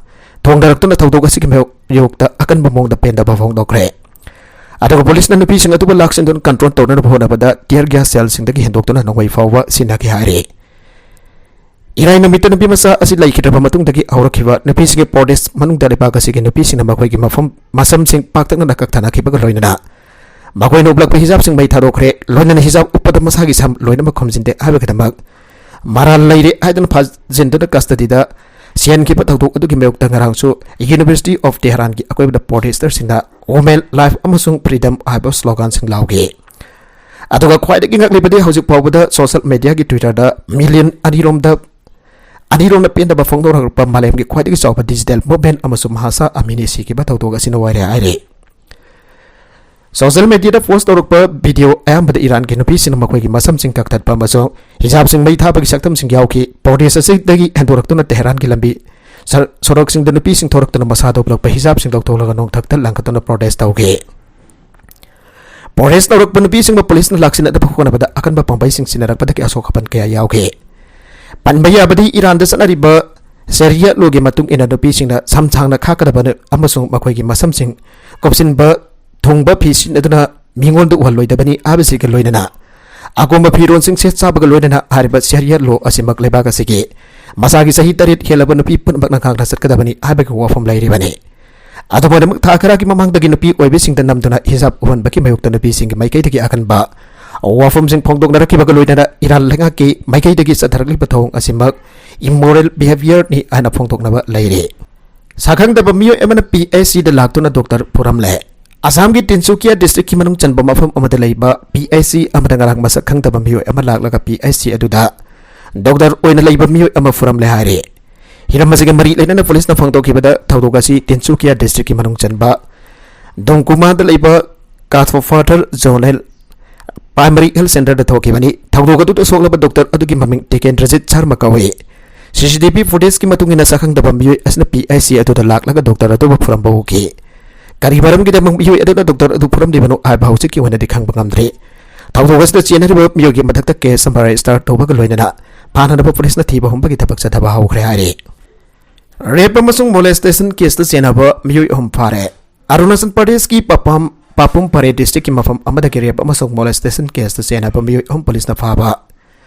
ꯊꯣꯡꯗꯔꯛꯇꯨꯅ ꯊꯧꯗꯣꯛ ꯑꯁꯤꯒꯤ ꯃꯥꯌꯣꯛ-, ꯃꯥꯌꯣꯛꯇ ꯑꯀꯟꯕ ꯃꯑꯣꯡꯗ ꯄꯦꯟꯗꯕ ꯐꯣꯡꯗꯣꯛꯈ꯭ꯔꯦ꯫ ꯑꯗꯨꯒ ꯄꯨꯂꯤꯁꯅ ꯅꯨꯄꯤꯁꯤꯡ ꯑꯗꯨꯕꯨ ꯂꯥꯛꯁꯤꯟꯗꯨꯅ ꯀꯟꯇ꯭ꯔꯣꯜ ꯇꯧꯅꯅꯕ ꯍꯣꯠꯅꯕꯗ ꯇꯤꯌꯔ ꯒ꯭ꯌꯥꯁ ꯁꯦꯜꯁꯤꯡꯗꯒꯤ ꯍꯦꯟꯗꯣꯛꯇꯨꯅ ꯅꯣꯡꯃꯩ ꯐꯥꯎꯕ ꯁꯤꯖꯤꯟꯅꯈꯤ ꯍꯥꯏꯔꯤ꯫ ꯏꯔꯥꯏ ꯅꯨꯃꯤꯠꯇ ꯅꯨꯄꯤ ꯃꯆꯥ ꯑꯁꯤ ꯂꯩꯈꯤꯗ꯭ꯔꯕ ꯃꯇꯨꯡꯗꯒꯤ ꯍꯧꯔꯛꯈꯤꯕ ꯅꯨꯄꯤꯁꯤꯡꯒꯤ ꯄ꯭ꯔꯣꯇꯦꯁ ꯃꯅꯨꯡꯗ ꯂꯩꯕꯥꯛ ꯑꯁꯤꯒꯤ ꯅꯨꯄꯤꯁꯤꯡꯅ ꯃꯈꯣꯏꯒꯤ ꯃꯐꯝ, ꯃꯁꯝꯁꯤꯡ ꯄꯥꯛꯇꯛꯅꯅ ꯀꯛꯊꯅꯈꯤꯕꯒ ꯂꯣꯏꯅꯅ ꯃꯈꯣꯏꯅ ꯎꯞꯂꯛꯄ ꯍꯤꯖꯥꯕꯁꯤꯡ ꯃꯩ ꯊꯥꯗꯣꯛꯈ꯭ꯔꯦ꯫ ꯂꯣꯏꯅꯅ ꯍꯤꯖꯥꯕ ꯎꯞꯄꯗ ꯃꯁꯥꯒꯤ ꯁꯝ ꯂꯣꯏꯅꯃꯛ ꯈꯨꯝꯖꯤꯟꯗꯦ ꯍꯥꯏꯕꯒꯤꯗꯃꯛ ꯃꯔꯥꯜ ꯂꯩꯔꯦ ꯍꯥꯏꯗꯨꯅ ꯐꯥꯖꯤꯟꯗꯨꯅ ꯀꯁꯇꯗꯤꯗ ꯁꯤꯍꯟꯈꯤꯕ ꯊꯧꯗꯣꯛ ꯑꯗꯨꯒꯤ ꯃꯥꯌꯣꯛꯇ ꯉꯔꯥꯡꯁꯨ ꯌꯨꯅꯤꯚꯔꯁꯤꯇꯤ ꯑꯣꯐ ꯇꯦꯍꯔꯥꯟꯒꯤ ꯑꯀꯣꯏꯕꯗ ꯄ꯭ꯔꯣꯇꯦꯁꯇꯔꯁꯤꯡꯅ "Women, Life ꯑꯃꯁꯨꯡ Freedom" ꯍꯥꯏꯕ ꯁ꯭ꯂꯣꯒꯥꯟꯁꯤꯡ ꯂꯥꯎꯈꯤ꯫ ꯑꯗꯨꯒ ꯈ꯭ꯋꯥꯏꯗꯒꯤ ꯉꯛꯂꯤꯕꯗꯤ ꯍꯧꯖꯤꯛ ꯐꯥꯎꯕꯗ ꯁꯣꯁꯤꯌꯦꯜ ꯃꯦꯗꯤꯌꯥꯒꯤ ꯇ꯭ꯋꯤꯇꯔꯗ ꯃꯤꯂꯤꯌꯟ ꯑꯅꯤꯔꯣꯝꯗ ꯑꯅꯤꯔꯣꯝꯅ ꯄꯦꯟꯗꯕ ꯐꯣꯡꯗꯣꯔꯛꯄ ꯃꯥꯂꯦꯝꯒꯤ ꯈ꯭ꯋꯥꯏꯗꯒꯤ ꯆꯥꯎꯕ digital movement ꯑꯃꯁꯨꯡ ꯃꯍꯥꯁꯥ ꯑꯃꯤꯅꯤ ꯁꯤꯈꯤꯕ ꯊꯧꯗꯣꯛ ꯑꯁꯤꯅ ꯑꯣꯏꯔꯦ ꯍꯥꯏꯔꯤ꯫ Social media ꯗ post ꯇꯧꯔꯛꯄ video ꯑꯌꯥꯝꯕꯗ ꯏꯔꯥꯟꯒꯤ ꯅꯨꯄꯤꯁꯤꯡꯅ ꯃꯈꯣꯏꯒꯤ ꯃꯁꯝꯁꯤꯡ ꯀꯛꯊꯠꯄ ꯑꯃꯁꯨꯡ ꯍꯤꯖꯥꯕꯁꯤꯡ ꯃꯩ ꯊꯥꯕꯒꯤ ꯁꯛꯇꯝꯁꯤꯡ ꯌꯥꯎꯈꯤ꯫ Protest ꯑꯁꯤꯗꯒꯤ ꯍꯦꯟꯗꯣꯔꯛꯇꯨꯅ ꯇꯦꯍꯔꯥꯟꯒꯤ ꯂꯝꯕꯤ ꯁꯔ-, ꯁꯣꯔꯣꯛꯁꯤꯡꯗ ꯅꯨꯄꯤꯁꯤꯡ ꯊꯣꯔꯛꯇꯨꯅ ꯃꯁꯥꯗ ꯎꯞꯂꯛꯄ ꯍꯤꯖꯥꯕꯁꯤꯡ ꯂꯧꯊꯣꯛꯂꯒ ꯅꯣꯡꯊꯛꯇ ꯂꯪꯈꯠꯇꯨꯅ protest ꯇꯧꯈꯤ꯫ Protest ꯇꯧꯔꯛꯄ ꯅꯨꯄꯤꯁꯤꯡꯕꯨ ꯄꯨꯂꯤꯁꯅ ꯂꯥꯛꯁꯤꯟꯅꯗꯕ ꯍꯣꯠꯅꯕꯗ ꯑꯀꯟꯕ ꯄꯥꯝꯕꯩꯁꯤꯡ ꯁꯤꯟꯅꯔꯛꯄꯗꯒꯤ ꯑꯁꯣꯛ ꯑꯄꯟ ꯀꯌꯥ ꯌꯥꯎꯈꯤ꯫ ꯄꯟꯕ ꯌꯥꯕꯗꯤ, ꯏꯔꯥꯟꯗ ꯆꯠꯅꯔꯤꯕ ꯁꯦꯔꯤꯌꯠ ꯂꯣꯒꯤ ꯃꯇꯨꯡ ꯏꯟꯅ ꯅꯨꯄꯤꯁꯤꯡꯅ ꯁꯝ ꯁꯥꯡꯅ ꯈꯥꯛꯀꯗꯕ ꯑꯃꯁꯨꯡ ꯃꯈꯣꯏꯒꯤ ꯃꯁꯝꯁꯤꯡ ꯀꯨꯞꯁꯤꯟꯕ ꯊꯨꯡꯕ ꯐꯤ ꯁꯤꯖꯤꯟꯅꯗꯨꯅ ꯃꯤꯉꯣꯟꯗ ꯎꯍꯜꯂꯣꯏꯗꯕꯅꯤ ꯍꯥꯏꯕꯁꯤꯒ ꯂꯣꯏꯅꯅ ꯑꯀꯣꯝꯕ ꯐꯤꯔꯣꯜꯁꯤꯡ ꯁꯦꯠ ꯆꯥꯕꯒ ꯂꯣꯏꯅꯅ ꯍꯥꯏꯔꯤꯕ ꯁꯦꯔꯤꯌꯠ ꯂꯣ ꯑꯁꯤꯃꯛ ꯂꯩꯕꯥꯛ ꯑꯁꯤꯒꯤ ꯃꯁꯥꯒꯤ ꯆꯍꯤ ꯇꯔꯦꯠ ꯍꯦꯜꯂꯕ ꯅꯨꯄꯤ ꯄꯨꯝꯅꯃꯛꯅ ꯉꯥꯛꯅ ꯆꯠꯀꯗꯕꯅꯤ ꯍꯥꯏꯕꯒꯤ ꯋꯥꯐꯝ ꯂꯩꯔꯤꯕꯅꯤ꯫ ꯑꯗꯨꯕꯨ ꯊꯥ ꯈꯔꯒꯤ ꯃꯃꯥꯡꯗꯒꯤ ꯅꯨꯄꯤ ꯑꯣꯏꯕꯤꯁꯤꯡꯗ ꯅꯝꯗꯨꯅ ꯍꯤꯖꯥꯕ ꯎꯍꯟꯕꯒꯤ ꯃꯥꯌꯣꯛꯇ ꯅꯨꯄꯤꯁꯤꯡꯒꯤ ꯃꯥꯏꯀꯩꯗꯒꯤ ꯑꯀꯟꯕ ꯋꯥꯐꯝꯁꯤꯡ ꯐꯣꯡꯗꯣꯛꯅꯔꯛꯈꯤꯕꯒ ꯂꯣꯏꯅꯅ ꯏꯔꯥꯟ ꯂꯩꯉꯥꯛꯀꯤ ꯃꯥꯏꯀꯩꯗꯒꯤ ꯆꯠꯊꯔꯛꯂꯤꯕ ꯊꯧꯑꯣꯡ ꯑꯁꯤꯃꯛ immoral behavior ꯅꯤ ꯍꯥꯏꯅ ꯐꯣꯡꯗꯣꯛꯅꯕ ꯂꯩꯔꯤ꯫ ꯁꯛꯈꯪꯗꯕ ꯃꯤꯑꯣꯏ ꯑꯃꯅ ꯄꯤ ꯑꯩꯆ ꯁꯤꯗ ꯂꯥꯛꯇꯨꯅ ꯗꯣꯛꯇꯔ ꯐꯨꯔꯝꯂꯦ꯫ ꯑꯁꯥꯝꯒꯤ ꯇꯤꯟꯁꯨꯀꯤꯌꯥ district ꯀꯤ ꯃꯅꯨꯡ ꯆꯟꯕ ꯃꯐꯝ ꯑꯃꯗ ꯂꯩꯕ ꯄꯤ ꯑꯩꯆ ꯁꯤ ꯑꯃꯗ ꯉꯔꯥꯡ ꯃꯁꯛ ꯈꯪꯗꯕ ꯃꯤꯑꯣꯏ ꯑꯃ ꯂꯥꯛꯂꯒ ꯄꯤ ꯑꯩꯆ ꯁꯤ ꯑꯗꯨꯗ ꯗꯣꯛꯇꯔ ꯑꯣꯏꯅ ꯂꯩꯕ ꯃꯤꯑꯣꯏ ꯑꯃ ꯐꯨꯔꯝꯂꯦ ꯍꯥꯏꯔꯤ꯫ ꯍꯤꯔꯝ ꯑꯁꯤꯒ ꯃꯔꯤ ꯂꯩꯅꯅ ꯄꯨꯂꯤꯁꯅ ꯐꯣꯡꯗꯣꯛꯈꯤꯕꯗ, ꯊꯧꯗꯣꯛ ꯑꯁꯤ ꯇꯤꯟꯁꯨꯀꯤꯌꯥ district ꯀꯤ ꯃꯅꯨꯡ ꯆꯟꯕ ꯗꯣꯡꯀꯨꯃꯥꯗ ꯂꯩꯕ ꯀꯥꯊꯣꯐꯥꯊꯔ ꯖꯣꯅꯦꯜ Primary Health Center ꯗ ꯊꯣꯛꯈꯤꯕꯅꯤ꯫ ꯊꯧꯗꯣꯛ ꯑꯗꯨꯗ ꯁꯣꯛꯂꯕ ꯗꯣꯛꯇꯔ ꯑꯗꯨꯒꯤ ꯃꯃꯤꯡ ꯇꯤꯀꯦꯟꯗ꯭ꯔꯖꯤꯠ ꯁꯔꯃ ꯀꯧꯏ꯫ ꯁꯤ ꯁꯤ ꯇꯤ ꯚꯤ footage ꯀꯤ ꯃꯇꯨꯡ ꯏꯟꯅ, ꯁꯛꯈꯪꯗꯕ ꯃꯤꯑꯣꯏ ꯑꯁꯤꯅ ꯄꯤ ꯑꯩꯆ ꯁꯤ ꯑꯗꯨꯗ ꯂꯥꯛꯂꯒ ꯗꯣꯛꯇꯔ ꯑꯗꯨꯕꯨ ꯐꯨꯔꯝꯕ ꯎꯈꯤ꯫ ꯀꯔꯤ ꯃꯔꯝꯒꯤꯗꯃꯛ ꯃꯤꯑꯣꯏ ꯑꯗꯨꯅ ꯗꯣꯛꯇꯔ ꯑꯗꯨ ꯐꯨꯔꯝꯂꯤꯕꯅꯣ ꯍꯥꯏꯕ ꯍꯧꯖꯤꯛꯀꯤ ꯑꯣꯏꯅꯗꯤ ꯈꯪꯕ ꯉꯝꯗ꯭ꯔꯤ꯫ ꯊꯧꯗꯣꯛ ꯑꯁꯤꯗ ꯆꯦꯟꯅꯔꯤꯕ ꯃꯤꯑꯣꯏꯒꯤ ꯃꯊꯛꯇ case ꯑꯃ register ꯇꯧꯕꯒ ꯂꯣꯏꯅꯅ ꯐꯥꯅꯅꯕ ꯄꯨꯂꯤꯁꯅ ꯊꯤꯕ ꯍꯨꯝꯕꯒꯤ ꯊꯕꯛ ꯆꯠꯊꯕ ꯍꯧꯈ꯭ꯔꯦ ꯍꯥꯏꯔꯤ꯫ Rape ꯑꯃꯁꯨꯡ molestation case ꯇ ꯆꯦꯟꯅꯕ ꯃꯤꯑꯣꯏ ꯑꯍꯨꯝ ꯐꯥꯔꯦ꯫ ꯑꯔꯨꯅꯥꯆꯜ ꯄ꯭ꯔꯗꯦꯁꯀꯤ ꯄꯥꯄꯥꯝ, ꯄꯥꯄꯨꯝ ꯄꯥꯔꯦ district ꯀꯤ ꯃꯐꯝ ꯑꯃꯗꯒꯤ rape ꯑꯃꯁꯨꯡ molestation case ꯇ ꯆꯦꯟꯅꯕ ꯃꯤꯑꯣꯏ ꯑꯍꯨꯝ ꯄꯨꯂꯤꯁꯅ ꯐꯥꯕ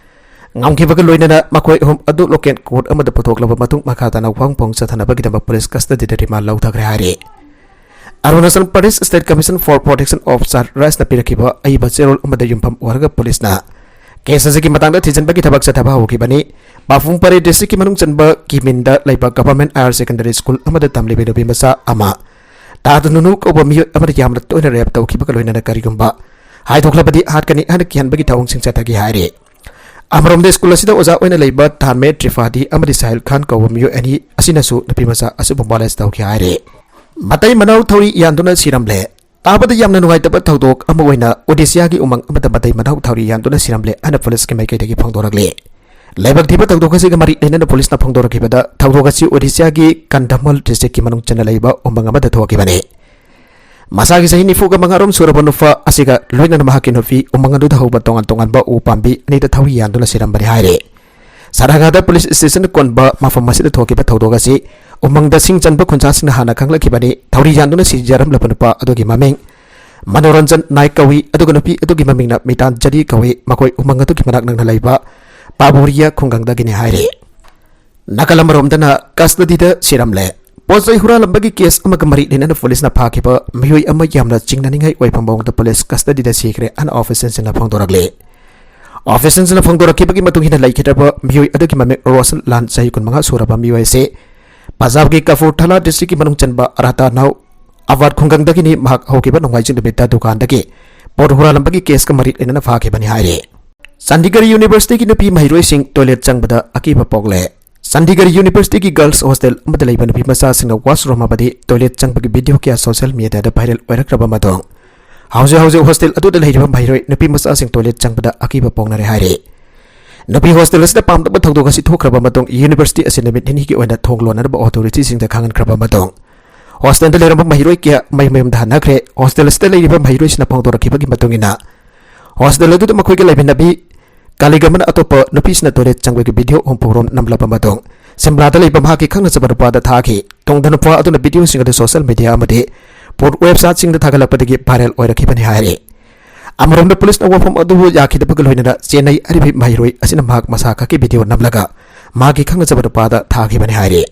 ꯉꯝꯈꯤꯕꯒ ꯂꯣꯏꯅꯅ ꯃꯈꯣꯏ ꯑꯍꯨꯝ ꯑꯗꯨ local court ꯑꯃꯗ ꯄꯨꯊꯣꯛꯂꯕ ꯃꯇꯨꯡ, ꯃꯈꯥ ꯇꯥꯅ ꯋꯥꯍꯪ ꯄꯥꯎꯈꯨꯝ ꯆꯠꯊꯅꯕꯒꯤꯗꯃꯛ ꯄꯨꯂꯤꯁ custody ꯗ remand ꯂꯧꯊꯈ꯭ꯔꯦ ꯍꯥꯏꯔꯤ꯫ Arunachal Pradesh State Commission for Protection of Child Rights ꯅ ꯄꯤꯔꯛꯈꯤꯕ ꯑꯏꯕ ꯆꯦꯔꯣꯜ ꯑꯃꯗ ꯌꯨꯝꯐꯝ ꯑꯣꯏꯔꯒ ꯄꯨꯂꯤꯁꯅ case ꯑꯁꯤꯒꯤ ꯃꯇꯥꯡꯗ ꯊꯤꯖꯤꯟꯕꯒꯤ ꯊꯕꯛ ꯆꯠꯊꯕ ꯍꯧꯈꯤꯕꯅꯤ꯫ ꯄꯥꯄꯨꯝ ꯄꯥꯔꯦ district ꯀꯤ ꯃꯅꯨꯡ ꯆꯟꯕ ꯀꯤꯃꯤꯟꯗ ꯂꯩꯕ Government Higher Secondary School ꯑꯃꯗ ꯇꯝꯂꯤꯕ ꯅꯨꯄꯤ ꯃꯆꯥ ꯑꯃ ꯇꯥꯗꯨ ꯅꯨꯅꯨ ꯀꯧꯕ ꯃꯤꯑꯣꯏ ꯑꯃꯅ ꯌꯥꯝꯅ ꯇꯣꯏꯅ rape ꯇꯧꯈꯤꯕꯒ ꯂꯣꯏꯅꯅ ꯀꯔꯤꯒꯨꯝꯕ ꯍꯥꯏꯗꯣꯛꯂꯕꯗꯤ ꯍꯥꯠꯀꯅꯤ ꯍꯥꯏꯅ ꯀꯤꯍꯟꯕꯒꯤ ꯊꯧꯑꯣꯡꯁꯤꯡ ꯆꯠꯊꯈꯤ ꯍꯥꯏꯔꯤ꯫ ꯑꯃꯔꯣꯝꯗ, ꯁ꯭ꯀꯨꯜ ꯑꯁꯤꯗ ꯑꯣꯖꯥ ꯑꯣꯏꯅ ꯂꯩꯕ ꯊꯥꯟꯃꯦ ꯇ꯭ꯔꯤꯐꯥꯗꯤ ꯑꯃꯗꯤ ꯁꯥꯍꯤꯜ ꯈꯥꯟ ꯀꯧꯕ ꯃꯤꯑꯣꯏ ꯑꯅꯤ ꯑꯁꯤꯅꯁꯨ ꯅꯨꯄꯤ ꯃꯆꯥ ꯑꯁꯤꯕꯨ ꯃꯣꯂꯦꯁ ꯇꯧꯈꯤ ꯍꯥꯏꯔꯦ꯫ ꯃꯇꯩ ꯃꯅꯥꯎ ꯊꯧꯔꯤ ꯌꯥꯟꯗꯨꯅ ꯁꯤꯔꯝꯂꯦ꯫ ꯇꯥꯕꯗ ꯌꯥꯝꯅ ꯅꯨꯡꯉꯥꯏꯇꯕ ꯊꯧꯗꯣꯛ ꯑꯃ ꯑꯣꯏꯅ ꯑꯣꯗꯤꯁꯥꯒꯤ ꯎꯃꯪ ꯑꯃꯗ ꯃꯇꯩ ꯃꯅꯥꯎ ꯊꯧꯔꯤ ꯌꯥꯟꯗꯨꯅ ꯁꯤꯔꯝꯂꯦ ꯍꯥꯏꯅ ꯄꯨꯂꯤꯁꯀꯤ ꯃꯥꯏꯀꯩꯗꯒꯤ ꯐꯣꯡꯗꯣꯔꯛꯂꯤ꯫ ꯂꯥꯏꯕꯛ ꯊꯤꯕ ꯊꯧꯗꯣꯛ ꯑꯁꯤꯒ ꯃꯔꯤ ꯂꯩꯅꯅ ꯄꯨꯂꯤꯁꯅ ꯐꯣꯡꯗꯣꯔꯛꯈꯤꯕꯗ, ꯊꯧꯗꯣꯛ ꯑꯁꯤ ꯑꯣꯗꯤꯁꯥꯒꯤ ꯀꯟꯙꯃꯜ ꯗꯤꯁꯇ꯭ꯔꯤꯛꯀꯤ ꯃꯅꯨꯡ ꯆꯟꯅ ꯂꯩꯕ ꯎꯃꯪ ꯑꯃꯗ ꯊꯣꯛꯈꯤꯕꯅꯤ꯫ ꯃꯁꯥꯒꯤ ꯆꯍꯤ ꯅꯤꯐꯨꯒ ꯃꯉꯥ ꯔꯣꯝ ꯁꯨꯔꯕ ꯅꯨꯄꯥ ꯑꯁꯤꯒ ꯂꯣꯏꯅꯅ ꯃꯍꯥꯛꯀꯤ ꯅꯨꯄꯤ ꯎꯃꯪ ꯑꯗꯨꯗ ꯍꯧꯕ ꯇꯣꯉꯥꯟ ꯇꯣꯉꯥꯟꯕ ꯎ ꯄꯥꯝꯕꯤ ꯑꯅꯤꯗ ꯊꯧꯔꯤ ꯌꯥꯟꯗꯨꯅ ꯁꯤꯔꯝꯕꯅꯤ ꯍꯥꯏꯔꯤ꯫ ꯁꯥꯔꯥꯒꯥꯗ ꯄꯨꯂꯤꯁ ꯁ꯭ꯇꯦꯁꯟ ꯀꯣꯟꯕ ꯃꯐꯝ ꯑꯁꯤꯗ ꯊꯣꯛꯈꯤꯕ ꯊꯧꯗꯣꯛ ꯑꯁꯤ ꯎꯃꯪꯗ ꯁꯤꯡ ꯆꯟꯕ ꯈꯨꯟꯖꯥꯁꯤꯡꯅ ꯍꯥꯟꯅ ꯈꯪꯂꯛꯈꯤꯕꯅꯤ꯫ ꯊꯧꯔꯤ ꯌꯥꯟꯗꯨꯅ ꯁꯤꯖꯔꯝꯂꯕ ꯅꯨꯄꯥ ꯑꯗꯨꯒꯤ ꯃꯃꯤꯡ ꯃꯅꯣꯔꯟꯖꯟ ꯅꯥꯏꯛ ꯀꯧꯏ, ꯑꯗꯨꯒ ꯅꯨꯄꯤ ꯑꯗꯨꯒꯤ ꯃꯃꯤꯡꯅ ꯃꯤꯇꯥꯟꯖꯂꯤ ꯀꯧꯏ꯫ ꯃꯈꯣꯏ ꯎꯃꯪ ꯑꯗꯨꯒꯤ ꯃꯅꯥꯛ ꯅꯛꯅ ꯂꯩꯕ ꯄꯥꯕꯨꯔꯤꯌꯥ ꯈꯨꯡꯒꯪꯗꯒꯤꯅꯤ ꯍꯥꯏꯔꯤ꯫ ꯅꯥꯀꯜ ꯑꯃꯔꯣꯝꯗꯅ, ꯀꯁꯇꯗꯤꯗ ꯁꯤꯔꯝꯂꯦ꯫ ꯄꯣꯠ ꯆꯩ ꯍꯨꯔꯥꯜꯂꯝꯕꯒꯤ ꯀꯦꯁ ꯑꯃꯒ ꯃꯔꯤ ꯂꯩꯅꯅ ꯄꯨꯂꯤꯁꯅ ꯐꯥꯈꯤꯕ ꯃꯤꯑꯣꯏ ꯑꯃ ꯌꯥꯝꯅ ꯆꯤꯡꯅꯅꯤꯡꯉꯥꯏ ꯑꯣꯏꯕ ꯃꯑꯣꯡꯗ ꯄꯨꯂꯤꯁ ꯀꯁꯇꯗꯤꯗ ꯁꯤꯈ꯭ꯔꯦ ꯍꯥꯏꯅ ꯑꯣꯐꯤꯁꯤꯌꯦꯜꯁꯤꯡꯅ ꯐꯣꯡꯗꯣꯔꯛꯂꯤ꯫ ꯑꯣꯐꯤꯁꯤꯌꯦꯜꯁꯤꯡꯅ ꯐꯣꯡꯗꯣꯔꯛꯈꯤꯕꯒꯤ ꯃꯇꯨꯡ ꯏꯟꯅ, ꯂꯩꯈꯤꯗ꯭ꯔꯕ ꯃꯤꯑꯣꯏ ꯑꯗꯨꯒꯤ ꯃꯃꯤꯡ ꯔꯣꯁꯟ ꯂꯥꯟ, ꯆꯍꯤ ꯀꯨꯟꯃꯉꯥ ꯁꯨꯔꯕ ꯃꯤꯑꯣꯏ ꯑꯁꯤ ꯄꯟꯖꯥꯕꯀꯤ ꯀꯄꯨꯔꯊꯂꯥ ꯗꯤꯁꯇ꯭ꯔꯤꯛꯀꯤ ꯃꯅꯨꯡ ꯆꯟꯕ ꯑꯔꯥꯇꯥꯅꯥꯎ ꯑꯕꯥꯗ ꯈꯨꯡꯒꯪꯗꯒꯤꯅꯤ꯫ ꯃꯍꯥꯛ ꯍꯧꯈꯤꯕ ꯅꯣꯡꯃꯥꯏꯖꯤꯡ ꯅꯨꯃꯤꯠꯇ ꯗꯨꯀꯥꯟꯗꯒꯤ ꯄꯣꯠ ꯍꯨꯔꯥꯜꯂꯝꯕꯒꯤ ꯀꯦꯁꯀ ꯃꯔꯤ ꯂꯩꯅꯅ ꯐꯥꯈꯤꯕꯅꯤ ꯍꯥꯏꯔꯤ꯫ ꯆꯥꯟꯗꯤꯒꯔ ꯌꯨꯅꯤꯚꯔꯁꯤꯇꯤꯒꯤ ꯅꯨꯄꯤ ꯃꯍꯩꯔꯣꯏꯁꯤꯡ ꯇꯣꯏꯂꯦꯠ ꯆꯪꯕꯗ ꯑꯀꯤꯕ ꯄꯣꯛꯂꯦ꯫ ꯆꯥꯟꯗꯤꯒꯔ ꯌꯨꯅꯤꯚꯔꯁꯤꯇꯤꯒꯤ ꯒꯔꯜꯁ ꯍꯣꯁꯇꯦꯜ ꯑꯃꯗ ꯂꯩꯕ ꯅꯨꯄꯤ ꯃꯆꯥꯁꯤꯡꯅ ꯋꯥꯁꯔꯨꯝ ꯑꯃꯗꯤ ꯇꯣꯏꯂꯦꯠ ꯆꯪꯕꯒꯤ ꯚꯤꯗꯤꯑꯣ ꯀꯌꯥ ꯁꯣꯁꯤꯌꯦꯜ ꯃꯤꯗꯤꯌꯥꯗ ꯚꯥꯏꯔꯦꯜ ꯑꯣꯏꯔꯛꯈ꯭ꯔꯕ ꯃꯇꯨꯡ, ꯍꯧꯖꯤꯛ ꯍꯧꯖꯤꯛ ꯍꯣꯁꯇꯦꯜ ꯑꯗꯨꯗ ꯂꯩꯔꯤꯕ ꯃꯍꯩꯔꯣꯏ ꯅꯨꯄꯤ ꯃꯆꯥꯁꯤꯡ ꯇꯣꯏꯂꯦꯠ ꯆꯪꯕꯗ ꯑꯀꯤꯕ ꯄꯣꯛꯅꯔꯦ ꯍꯥꯏꯔꯤ꯫ ꯅꯨꯄꯤ ꯍꯣꯁꯇꯦꯜ ꯑꯁꯤꯗ ꯄꯥꯝꯗꯕ ꯊꯧꯗꯣꯛ ꯑꯁꯤ ꯊꯣꯛꯈ꯭ꯔꯕ ꯃꯇꯨꯡ, ꯌꯨꯅꯤꯚꯔꯁꯤꯇꯤ ꯑꯁꯤ ꯅꯨꯃꯤꯠ ꯅꯤꯅꯤꯒꯤ ꯑꯣꯏꯅ ꯊꯣꯡ ꯂꯣꯟꯅꯅꯕ ꯑꯣꯊꯣꯔꯤꯇꯤꯁꯤꯡꯗ ꯈꯪꯍꯟꯈ꯭ꯔꯕ ꯃꯇꯨꯡ, ꯍꯣꯁꯇꯦꯜꯗ ꯂꯩꯔꯝꯕ ꯃꯍꯩꯔꯣꯏ ꯀꯌꯥ ꯃꯌꯨꯝ ꯃꯌꯨꯝꯗ ꯍꯟꯅꯈ꯭ꯔꯦ꯫ ꯍꯣꯁꯇꯦꯜ ꯑꯁꯤꯗ ꯂꯩꯔꯤꯕ ꯃꯍꯩꯔꯣꯏꯁꯤꯅ ꯐꯣꯡꯗꯣꯔꯛꯈꯤꯕꯒꯤ ꯃꯇꯨꯡ ꯏꯟꯅ, ꯍꯣꯁꯇꯦꯜ ꯑꯗꯨꯗ ꯃꯈꯣꯏꯒ ꯂꯩꯃꯤꯟꯅꯕꯤ ꯀꯥꯂꯤꯒꯝ ꯑꯃꯅ ꯑꯇꯣꯞꯄ ꯅꯨꯄꯤꯁꯤꯡꯅ ꯇꯣꯏꯂꯦꯠ ꯆꯪꯕꯒꯤ ꯚꯤꯗꯤꯑꯣ ꯑꯍꯨꯝ ꯐꯥꯎꯔꯣꯝ ꯅꯝꯂꯕ ꯃꯇꯨꯡ, ꯁꯤꯝꯂꯥꯗ ꯂꯩꯕ ꯃꯍꯥꯛꯀꯤ ꯈꯪꯅꯖꯕ ꯅꯨꯄꯥꯗ ꯊꯥꯈꯤ꯫ ꯇꯨꯡꯗ ꯅꯨꯄꯥ ꯑꯗꯨꯅ ꯚꯤꯗꯤꯑꯣꯁꯤꯡ ꯑꯗꯨ ꯁꯣꯁꯤꯌꯦꯜ ꯃꯤꯗꯤꯌꯥ ꯑꯃꯗꯤ ꯄꯣꯠ ꯋꯦꯕꯁꯥꯏꯠꯁꯤꯡꯗ ꯊꯥꯒꯠꯂꯛꯄꯗꯒꯤ ꯚꯥꯏꯔꯦꯜ ꯑꯣꯏꯔꯛꯈꯤꯕꯅꯤ ꯍꯥꯏꯔꯤ꯫ ꯑꯃꯔꯣꯝꯗ, ꯄꯨꯂꯤꯁꯅ ꯋꯥꯐꯝ ꯑꯗꯨꯕꯨ ꯌꯥꯈꯤꯗꯕꯒ ꯂꯣꯏꯅꯅ ꯆꯦꯟꯅꯩ ꯍꯥꯏꯔꯤꯕ ꯃꯍꯩꯔꯣꯏ ꯑꯁꯤꯅ ꯃꯍꯥꯛ ꯃꯁꯥ ꯈꯛꯀꯤ ꯚꯤꯗꯤꯑꯣ ꯅꯝꯂꯒ ꯃꯍꯥꯛꯀꯤ ꯈꯪꯅꯖꯕ ꯅꯨꯄꯥꯗ ꯊꯥꯈꯤꯕꯅꯤ ꯍꯥꯏꯔꯤ꯫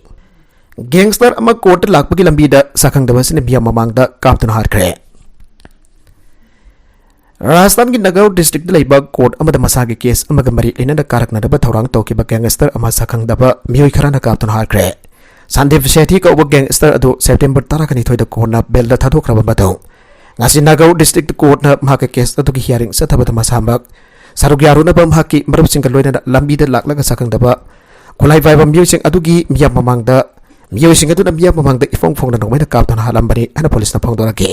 ꯒꯦꯡꯁꯇꯔ ꯑꯃ ꯀꯣꯔꯠꯇ ꯂꯥꯛꯄꯒꯤ ꯂꯝꯕꯤꯗ ꯁꯛꯈꯪꯗꯕ ꯑꯁꯤꯅ ꯃꯤꯌꯥꯝ ꯃꯃꯥꯡꯗ ꯀꯥꯞꯇꯨꯅ ꯍꯥꯠꯈ꯭ꯔꯦ꯫ ꯔꯥꯖꯁꯊꯥꯟꯒꯤ ꯅꯥꯒꯥꯎ ꯗꯤꯁꯇ꯭ꯔꯤꯛꯇ ꯂꯩꯕ ꯀꯣꯔꯠ ꯑꯃꯗ ꯃꯁꯥꯒꯤ ꯀꯦꯁ ꯑꯃꯒ ꯃꯔꯤ ꯂꯩꯅꯅ ꯀꯥꯔꯛꯅꯅꯕ ꯊꯧꯔꯥꯡ ꯇꯧꯈꯤꯕ ꯒꯦꯡꯒꯁꯇꯔ ꯑꯃ ꯁꯛꯈꯪꯗꯕ ꯃꯤꯑꯣꯏ ꯈꯔꯅ ꯀꯥꯞꯇꯨꯅ ꯍꯥꯠꯈ꯭ꯔꯦ꯫ ꯁꯟꯗꯤꯞ ꯁꯦꯊꯤ ꯀꯧꯕ ꯒꯦꯡꯒꯁꯇꯔ ꯑꯗꯨ ꯁꯦꯞꯇꯦꯝꯕꯔ ꯇꯔꯥꯅꯤꯊꯣꯏꯗ ꯀꯣꯔꯠꯅ ꯕꯦꯜꯗ ꯊꯥꯗꯣꯛꯈ꯭ꯔꯕ ꯃꯇꯨꯡ, ꯉꯁꯤ ꯅꯥꯒꯥꯎ ꯗꯤꯁꯇ꯭ꯔꯤꯛꯇ ꯀꯣꯔꯠꯅ ꯃꯍꯥꯛꯀꯤ ꯀꯦꯁ ꯑꯗꯨꯒꯤ ꯍꯤꯌꯥꯔꯤꯡ ꯆꯠꯊꯕꯗ ꯃꯁꯥꯃꯛ ꯁꯔꯨꯛ ꯌꯥꯔꯨꯅꯕ ꯃꯍꯥꯛꯀꯤ ꯃꯔꯨꯞꯁꯤꯡꯒ ꯂꯣꯏꯅꯅ ꯂꯝꯕꯤꯗ ꯂꯥꯛꯂꯒ ꯁꯛꯈꯪꯗꯕ ꯈꯨꯠꯂꯥꯏ ꯄꯥꯏꯕ ꯃꯤꯑꯣꯏꯁꯤꯡ ꯑꯗꯨꯒꯤ ꯃꯤꯌꯥꯝ ꯃꯃꯥꯡꯗ, ꯃꯤꯑꯣꯏꯁꯤꯡ ꯑꯗꯨꯅ ꯃꯤꯌꯥꯝ ꯃꯃꯥꯡꯗ ꯏꯐꯣꯡ ꯐꯣꯡꯅ ꯅꯣꯡꯃꯩꯅ ꯀꯥꯞꯇꯨꯅ ꯍꯥꯠꯂꯝꯕꯅꯤ ꯍꯥꯏꯅ ꯄꯨꯂꯤꯁꯅ ꯐꯣꯡꯗꯣꯔꯛꯈꯤ꯫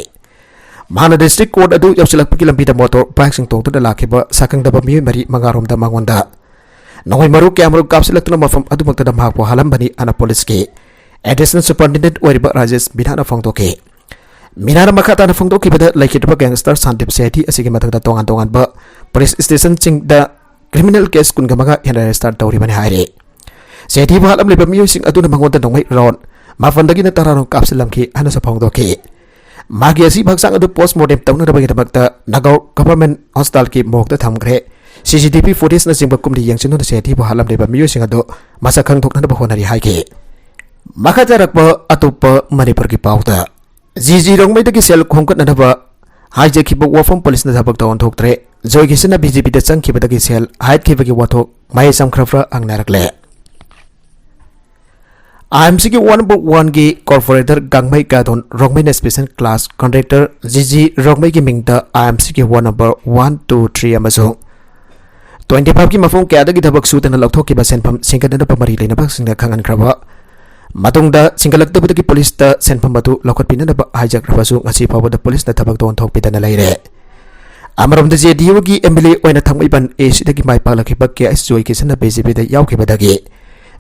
ꯃꯍꯥꯛꯅ ꯗꯤꯁꯇ꯭ꯔꯤꯛ ꯀꯣꯔꯠ ꯑꯗꯨ ꯌꯧꯁꯤꯜꯂꯛꯄꯒꯤ ꯂꯝꯕꯤꯗ ꯃꯣꯇꯣꯔ ꯕꯥꯏꯛꯁꯤꯡ ꯇꯣꯡꯗꯨꯅ ꯂꯥꯛꯈꯤꯕ ꯁꯛꯈꯪꯗꯕ ꯃꯤꯑꯣꯏ ꯃꯔꯤ ꯃꯉꯥꯔꯣꯝꯗ ꯃꯉꯣꯟꯗ ꯅꯣꯡꯃꯩ ꯃꯔꯨ ꯀꯌꯥꯃꯔꯨꯝ ꯀꯥꯞꯁꯤꯜꯂꯛꯇꯨꯅ ꯃꯐꯝ ꯑꯗꯨꯃꯛꯇꯗ ꯃꯍꯥꯛꯄꯨ ꯍꯥꯠꯂꯝꯕꯅꯤ ꯍꯥꯏꯅ ꯄꯨꯂꯤꯁꯀꯤ ꯑꯦꯗꯤꯁꯅꯦꯜ ꯁꯨꯄꯔꯤꯟꯇꯦꯟꯗꯦꯟꯠ ꯑꯣꯏꯔꯤꯕ ꯔꯥꯖꯦꯁ ꯃꯤꯅꯥꯅ ꯐꯣꯡꯗꯣꯛꯈꯤ꯫ ꯃꯤꯅꯥꯅ ꯃꯈꯥ ꯇꯥꯅ ꯐꯣꯡꯗꯣꯛꯈꯤꯕꯗ, ꯂꯩꯈꯤꯗ꯭ꯔꯕ ꯒꯦꯡꯁꯇꯔ ꯁꯥꯟꯗꯤꯞ ꯁꯦꯊꯤ ꯑꯁꯤꯒꯤ ꯃꯊꯛꯇ ꯇꯣꯉꯥꯟ ꯇꯣꯉꯥꯟꯕ ꯄꯨꯂꯤꯁ ꯁ꯭ꯇꯦꯁꯟꯁꯤꯡꯗ ꯀ꯭ꯔꯤꯃꯤꯅꯦꯜ ꯀꯦꯁ ꯀꯨꯟꯒ ꯃꯉꯥ ꯍꯦꯟꯅ ꯔꯦꯖꯤꯁꯇꯔ ꯇꯧꯔꯤꯕꯅꯤ ꯍꯥꯏꯔꯤ꯫ ꯁꯦꯊꯤꯕꯨ ꯍꯥꯠꯂꯝꯂꯤꯕ ꯃꯤꯑꯣꯏꯁꯤꯡ ꯑꯗꯨꯅ ꯃꯉꯣꯟꯗ ꯅꯣꯡꯃꯩ ꯔꯥꯎꯟ ꯃꯥꯄꯟꯗꯒꯤꯅ ꯇꯔꯥꯔꯣꯝ ꯀꯥꯞꯁꯤꯜꯂꯝꯈꯤ ꯍꯥꯏꯅꯁꯨ ꯐꯣꯡꯗꯣꯛꯈꯤ꯫ ꯃꯥꯒꯤ ꯑꯁꯤꯕ ꯍꯛꯆꯥꯡ ꯑꯗꯨ ꯄꯣꯁꯃꯣꯔꯇꯦꯝ ꯇꯧꯅꯅꯕꯒꯤꯗꯃꯛꯇ ꯅꯥꯒꯥꯎ ꯒꯚꯔꯟꯃꯦꯟꯠ ꯍꯣꯁꯄꯤꯇꯥꯜꯒꯤ ꯃꯣꯔꯒꯇ ꯊꯝꯈ꯭ꯔꯦ꯫ ꯁꯤ ꯁꯤ ꯇꯤ ꯚꯤ ꯐꯨꯇꯦꯖꯅꯆꯤꯡꯕ ꯀꯨꯝꯅ ꯌꯦꯡꯁꯤꯟꯗꯨꯅ ꯁꯦꯊꯤꯕꯨ ꯍꯥꯠꯂꯝꯂꯤꯕ ꯃꯤꯑꯣꯏꯁꯤꯡ ꯑꯗꯨ ꯃꯁꯛ ꯈꯪꯗꯣꯛꯅꯅꯕ ꯍꯣꯠꯅꯔꯤ ꯍꯥꯏꯈꯤ꯫ ꯃꯈꯥ ꯇꯥꯔꯛꯄ ꯑꯇꯣꯞꯄ ꯃꯅꯤꯄꯨꯔꯒꯤ ꯄꯥꯎꯗ, ꯖꯤ ꯖꯤ ꯔꯣꯡꯃꯩꯗꯒꯤ ꯁꯦꯜ ꯈꯣꯝꯒꯠꯅꯅꯕ ꯍꯥꯏꯖꯈꯤꯕ ꯋꯥꯐꯝ ꯄꯨꯂꯤꯁꯅ ꯊꯕꯛꯇ ꯑꯣꯟꯊꯣꯛꯇ꯭ꯔꯦ꯫ ꯖꯣꯏ ꯀꯤꯁꯟꯅ ꯕꯤ ꯖꯦ ꯄꯤꯗ ꯆꯪꯈꯤꯕꯗꯒꯤ ꯁꯦꯜ ꯍꯥꯏꯠꯈꯤꯕꯒꯤ ꯋꯥꯊꯣꯛ ꯃꯍꯩ ꯆꯝꯈ꯭ꯔꯕ꯭ꯔꯥ ꯍꯪꯅꯔꯛꯂꯦ꯫ ꯑꯥꯏ ꯑꯦꯝ ꯁꯤꯒꯤ ꯋꯥꯟ ꯕꯨꯛ ꯋꯥꯟꯒꯤ ꯀꯣꯔꯄꯣꯔꯦꯇꯔ ꯒꯥꯡꯃꯩ ꯒꯥꯗꯣꯟ ꯔꯣꯡꯃꯩꯅ special class contractor G G ꯔꯣꯡꯃꯩꯒꯤ ꯃꯤꯡꯗ ꯑꯥꯏ ꯑꯦꯝ ꯁꯤꯒꯤ ward number one, two, three ꯑꯃꯁꯨꯡ ꯇ꯭ꯋꯦꯟꯇꯤ ꯐꯥꯏꯚꯀꯤ ꯃꯐꯝ ꯀꯌꯥꯗꯒꯤ ꯊꯕꯛ ꯁꯨꯗꯅ ꯂꯧꯊꯣꯛꯈꯤꯕ ꯁꯦꯟꯐꯝ ꯁꯤꯡꯒꯠꯅꯅꯕ ꯃꯔꯤ ꯂꯩꯅꯕꯁꯤꯡꯅ ꯈꯪꯍꯟꯈ꯭ꯔꯕ ꯃꯇꯨꯡꯗ, ꯁꯤꯡꯒꯠꯂꯛꯇꯕꯗꯒꯤ ꯄꯨꯂꯤꯁꯇ ꯁꯦꯟꯐꯝ ꯑꯗꯨ ꯂꯧꯈꯠꯄꯤꯅꯅꯕ ꯍꯥꯏꯖꯈ꯭ꯔꯕꯁꯨ, ꯉꯁꯤ ꯐꯥꯎꯕꯗ ꯄꯨꯂꯤꯁꯅ ꯊꯕꯛꯇ ꯑꯣꯟꯊꯣꯛꯄꯤꯗꯅ ꯂꯩꯔꯦ꯫ ꯑꯃꯔꯣꯝꯗ, ꯖꯦ ꯗꯤ ꯌꯨꯒꯤ ꯑꯦꯝ ꯑꯦꯜ ꯑꯦ ꯑꯣꯏꯅ ꯊꯥꯡꯃꯩꯕꯟ ꯑꯦ ꯁꯤꯗꯒꯤ ꯃꯥꯏ ꯄꯥꯛꯂꯛꯈꯤꯕ ꯀꯦ ꯑꯩꯆ ꯖꯣꯏ ꯀꯤꯁꯟꯅ ꯕꯤ ꯖꯦ ꯄꯤꯗ ꯌꯥꯎꯈꯤꯕꯗꯒꯤ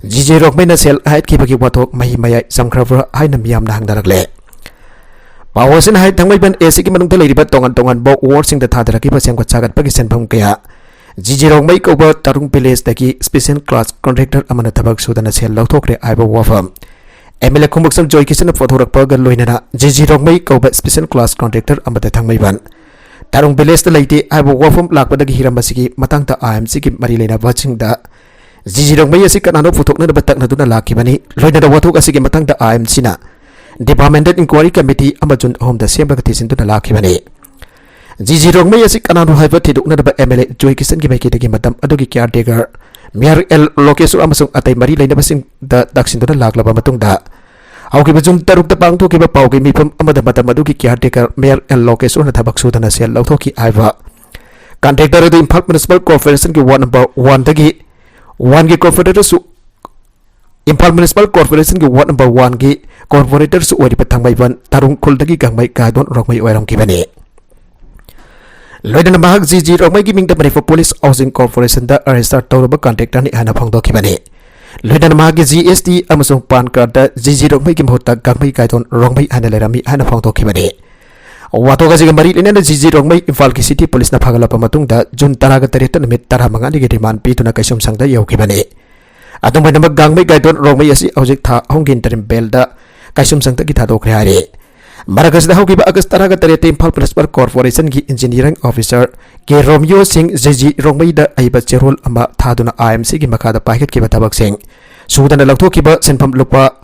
ꯖꯤ ꯖꯤ ꯔꯣꯡꯃꯩꯅ ꯁꯦꯜ ꯍꯥꯏꯠꯈꯤꯕꯒꯤ ꯋꯥꯊꯣꯛ ꯃꯍꯤ ꯃꯌꯥꯏ ꯆꯝꯈ꯭ꯔꯕ꯭ꯔꯥ ꯍꯥꯏꯅ ꯃꯤꯌꯥꯝꯅ ꯍꯪꯅꯔꯛꯂꯦ꯫ ꯄꯥꯎ ꯑꯁꯤꯅ ꯍꯥꯏ, ꯊꯥꯡꯃꯩꯕꯟ ꯑꯦ ꯁꯤꯒꯤ ꯃꯅꯨꯡꯗ ꯂꯩꯔꯤꯕ ꯇꯣꯉꯥꯟ ꯇꯣꯉꯥꯟꯕ ꯋꯥꯔꯗꯁꯤꯡꯗ ꯊꯥꯗꯔꯛꯈꯤꯕ ꯁꯦꯝꯒꯠ ꯁꯥꯒꯠꯄꯒꯤ ꯁꯦꯟꯐꯝ ꯀꯌꯥ ꯖꯤ ꯖꯤ ꯔꯣꯡꯃꯩ ꯀꯧꯕ ꯇꯔꯨꯡ ꯚꯤꯂꯦꯖꯇꯒꯤ ꯁ꯭ꯄꯦꯁꯦꯜ ꯀ꯭ꯂꯥꯁ ꯀꯟꯇ꯭ꯔꯦꯛꯇꯔ ꯑꯃꯅ ꯊꯕꯛ ꯁꯨꯗꯅ ꯁꯦꯜ ꯂꯧꯊꯣꯛꯈ꯭ꯔꯦ ꯍꯥꯏꯕ ꯋꯥꯐꯝ ꯑꯦꯝ ꯑꯦꯜ ꯑꯦ ꯈꯣꯡꯕꯣꯛꯆꯝ ꯖꯣꯏ ꯀꯤꯁꯟꯅ ꯄꯨꯊꯣꯔꯛꯄꯒ ꯂꯣꯏꯅꯅ ꯖꯤ ꯖꯤ ꯔꯣꯡꯃꯩ ꯀꯧꯕ ꯁ꯭ꯄꯦꯁꯦꯜ ꯀ꯭ꯂꯥꯁ ꯀꯟꯇ꯭ꯔꯦꯛꯇꯔ ꯑꯃꯗ ꯊꯥꯡꯃꯩꯕꯟ ꯇꯔꯨꯡ ꯚꯤꯂꯦꯖꯇ ꯂꯩꯇꯦ ꯍꯥꯏꯕ ꯋꯥꯐꯝ ꯂꯥꯛꯄꯗꯒꯤ ꯍꯤꯔꯝ ꯑꯁꯤꯒꯤ ꯃꯇꯥꯡꯗ ꯑꯥꯏ ꯑꯦꯝ ꯁꯤꯒꯤ ꯃꯔꯤ ꯂꯩꯅꯕꯁꯤꯡꯗ ꯖꯤ ꯖꯤ ꯔꯣꯡꯃꯩ ꯑꯁꯤ ꯀꯅꯥꯅꯣ ꯄꯨꯊꯣꯛꯅꯅꯕ ꯇꯛꯅꯗꯨꯅ ꯂꯥꯛꯈꯤꯕꯅꯤ꯫ ꯂꯣꯏꯅꯅ ꯋꯥꯊꯣꯛ ꯑꯁꯤꯒꯤ ꯃꯇꯥꯡꯗ ꯑꯥꯏ ꯑꯦꯝ ꯁꯤꯅ ꯗꯤꯄꯥꯔꯠꯃꯦꯟꯇꯦꯜ ꯏꯟꯀ꯭ꯋꯥꯏꯔꯤ ꯀꯃꯤꯇꯤ ꯑꯃ ꯖꯨꯟ ꯑꯍꯨꯝꯗ ꯁꯦꯝꯂꯒ ꯊꯤꯖꯤꯟꯗꯨꯅ ꯂꯥꯛꯈꯤꯕꯅꯤ꯫ ꯖꯤ ꯖꯤ ꯔꯣꯡꯃꯩ ꯑꯁꯤ ꯀꯅꯥꯅꯣ ꯍꯥꯏꯕ ꯊꯤꯗꯣꯛꯅꯅꯕ ꯑꯦꯝ ꯑꯦꯜ ꯑꯦ ꯖꯣꯏ ꯀꯤꯁꯟꯒꯤ ꯃꯥꯏꯀꯩꯗꯒꯤ ꯃꯇꯝ ꯑꯗꯨꯒꯤ ꯀꯤꯌꯥꯔ ꯇꯦꯀꯔ ꯃꯦꯌꯔ ꯑꯦꯜ ꯂꯣꯀꯦꯁꯣꯔ ꯑꯃꯁꯨꯡ ꯑꯇꯩ ꯃꯔꯤ ꯂꯩꯅꯕꯁꯤꯡꯗ ꯇꯛꯁꯤꯟꯗꯨꯅ ꯂꯥꯛꯂꯕ ꯃꯇꯨꯡꯗ, ꯍꯧꯈꯤꯕ ꯖꯨꯟ ꯇꯔꯨꯛꯇ ꯄꯥꯡꯊꯣꯛꯈꯤꯕ ꯄꯥꯎꯒꯤ ꯃꯤꯐꯝ ꯑꯃꯗ ꯃꯇꯝ ꯑꯗꯨꯒꯤ ꯀꯤꯌꯥꯔ ꯇꯦꯀꯔ ꯃꯦꯌꯔ ꯑꯦꯜ ꯂꯣꯀꯦꯁꯣꯔꯅ ꯊꯕꯛ ꯁꯨꯗꯅ ꯁꯦꯜ ꯂꯧꯊꯣꯛꯈꯤ ꯍꯥꯏꯕ Contractor ꯑꯗꯨ ꯏꯝꯐꯥꯜ Municipal Corporation ꯒꯤ ward number one ꯗꯒꯤ one ꯒꯤ corporator ꯁꯨ, ꯏꯝꯐꯥꯜ Municipal Corporation ꯒꯤ ward number one ꯒꯤ corporator ꯁꯨ ꯑꯣꯏꯔꯤꯕ ꯊꯥꯡꯃꯩꯕꯟ ꯇꯥꯔꯨꯡ ꯈꯨꯜꯗꯒꯤ ꯒꯥꯡꯃꯩ ꯒꯥꯏꯗꯣꯟ ꯔꯣꯡꯃꯩ ꯑꯣꯏꯔꯝꯈꯤꯕꯅꯤ꯫ ꯂꯣꯏꯅꯅ ꯃꯍꯥꯛ ꯖꯤ ꯖꯤ ꯔꯣꯡꯃꯩꯒꯤ ꯃꯤꯡꯗ ꯃꯅꯤꯄꯨꯔ Police Housing Corporation ꯗ register ꯇꯧꯔꯕ contractor ꯅꯤ ꯍꯥꯏꯅ ꯐꯣꯡꯗꯣꯛꯈꯤꯕꯅꯤ꯫ ꯂꯣꯏꯅꯅ ꯃꯍꯥꯛꯀꯤ G S T ꯑꯃꯁꯨꯡ PAN card ꯇ ꯖꯤ ꯖꯤ ꯔꯣꯡꯃꯩꯒꯤ ꯃꯍꯨꯠꯇ ꯒꯥꯡꯃꯩ ꯒꯥꯏꯗꯣꯟ ꯔꯣꯡꯃꯩ ꯍꯥꯏꯅ ꯂꯩꯔꯝꯃꯤ ꯍꯥꯏꯅ ꯐꯣꯡꯗꯣꯛꯈꯤꯕꯅꯤ꯫ ꯋꯥꯊꯣꯛ ꯑꯁꯤꯒ ꯃꯔꯤ ꯂꯩꯅꯅ ꯖꯤ ꯖꯤ ꯔꯣꯡꯃꯩ ꯏꯝꯐꯥꯜꯒꯤ City Police ꯅ ꯐꯥꯒꯠꯂꯛꯄ ꯃꯇꯨꯡꯗ ꯖꯨꯟ ꯇꯔꯥꯒ ꯇꯔꯦꯠꯇ ꯅꯨꯃꯤꯠ ꯇꯔꯥꯃꯉꯥꯅꯤꯒꯤ remand ꯄꯤꯗꯨꯅ ꯀꯩꯁꯨꯝꯁꯪꯗ ꯌꯧꯈꯤꯕꯅꯤ꯫ ꯑꯗꯨꯝ ꯑꯣꯏꯅꯃꯛ ꯒꯥꯡꯃꯩ ꯒꯥꯏꯗꯣꯟ ꯔꯣꯡꯃꯩ ꯑꯁꯤ ꯍꯧꯖꯤꯛ ꯊꯥ ꯑꯍꯨꯝꯒꯤ interim bail ꯗ ꯀꯩꯁꯨꯝꯁꯪꯗꯒꯤ ꯊꯥꯗꯣꯛꯈ꯭ꯔꯦ ꯍꯥꯏꯔꯤ꯫ ꯃꯔꯛ ꯑꯁꯤꯗ ꯍꯧꯈꯤꯕ ꯑꯥꯒꯁ ꯇꯔꯥꯒ ꯇꯔꯦꯠꯇ ꯏꯝꯐꯥꯜ Municipal Corporation ꯒꯤ engineering officer ꯀꯦ ꯔꯣꯃꯤꯌꯣ ꯁꯤꯡ ꯖꯤ ꯖꯤ ꯔꯣꯡꯃꯩꯗ ꯑꯏꯕ ꯆꯦꯔꯣꯜ ꯑꯃ ꯊꯥꯗꯨꯅ I M C ꯒꯤ ꯃꯈꯥꯗ ꯄꯥꯏꯈꯠꯈꯤꯕ ꯊꯕꯛꯁꯤꯡ ꯁꯨꯗꯅ ꯂꯧꯊꯣꯛꯈꯤꯕ ꯁꯦꯟꯐꯝ ꯂꯨꯄꯥ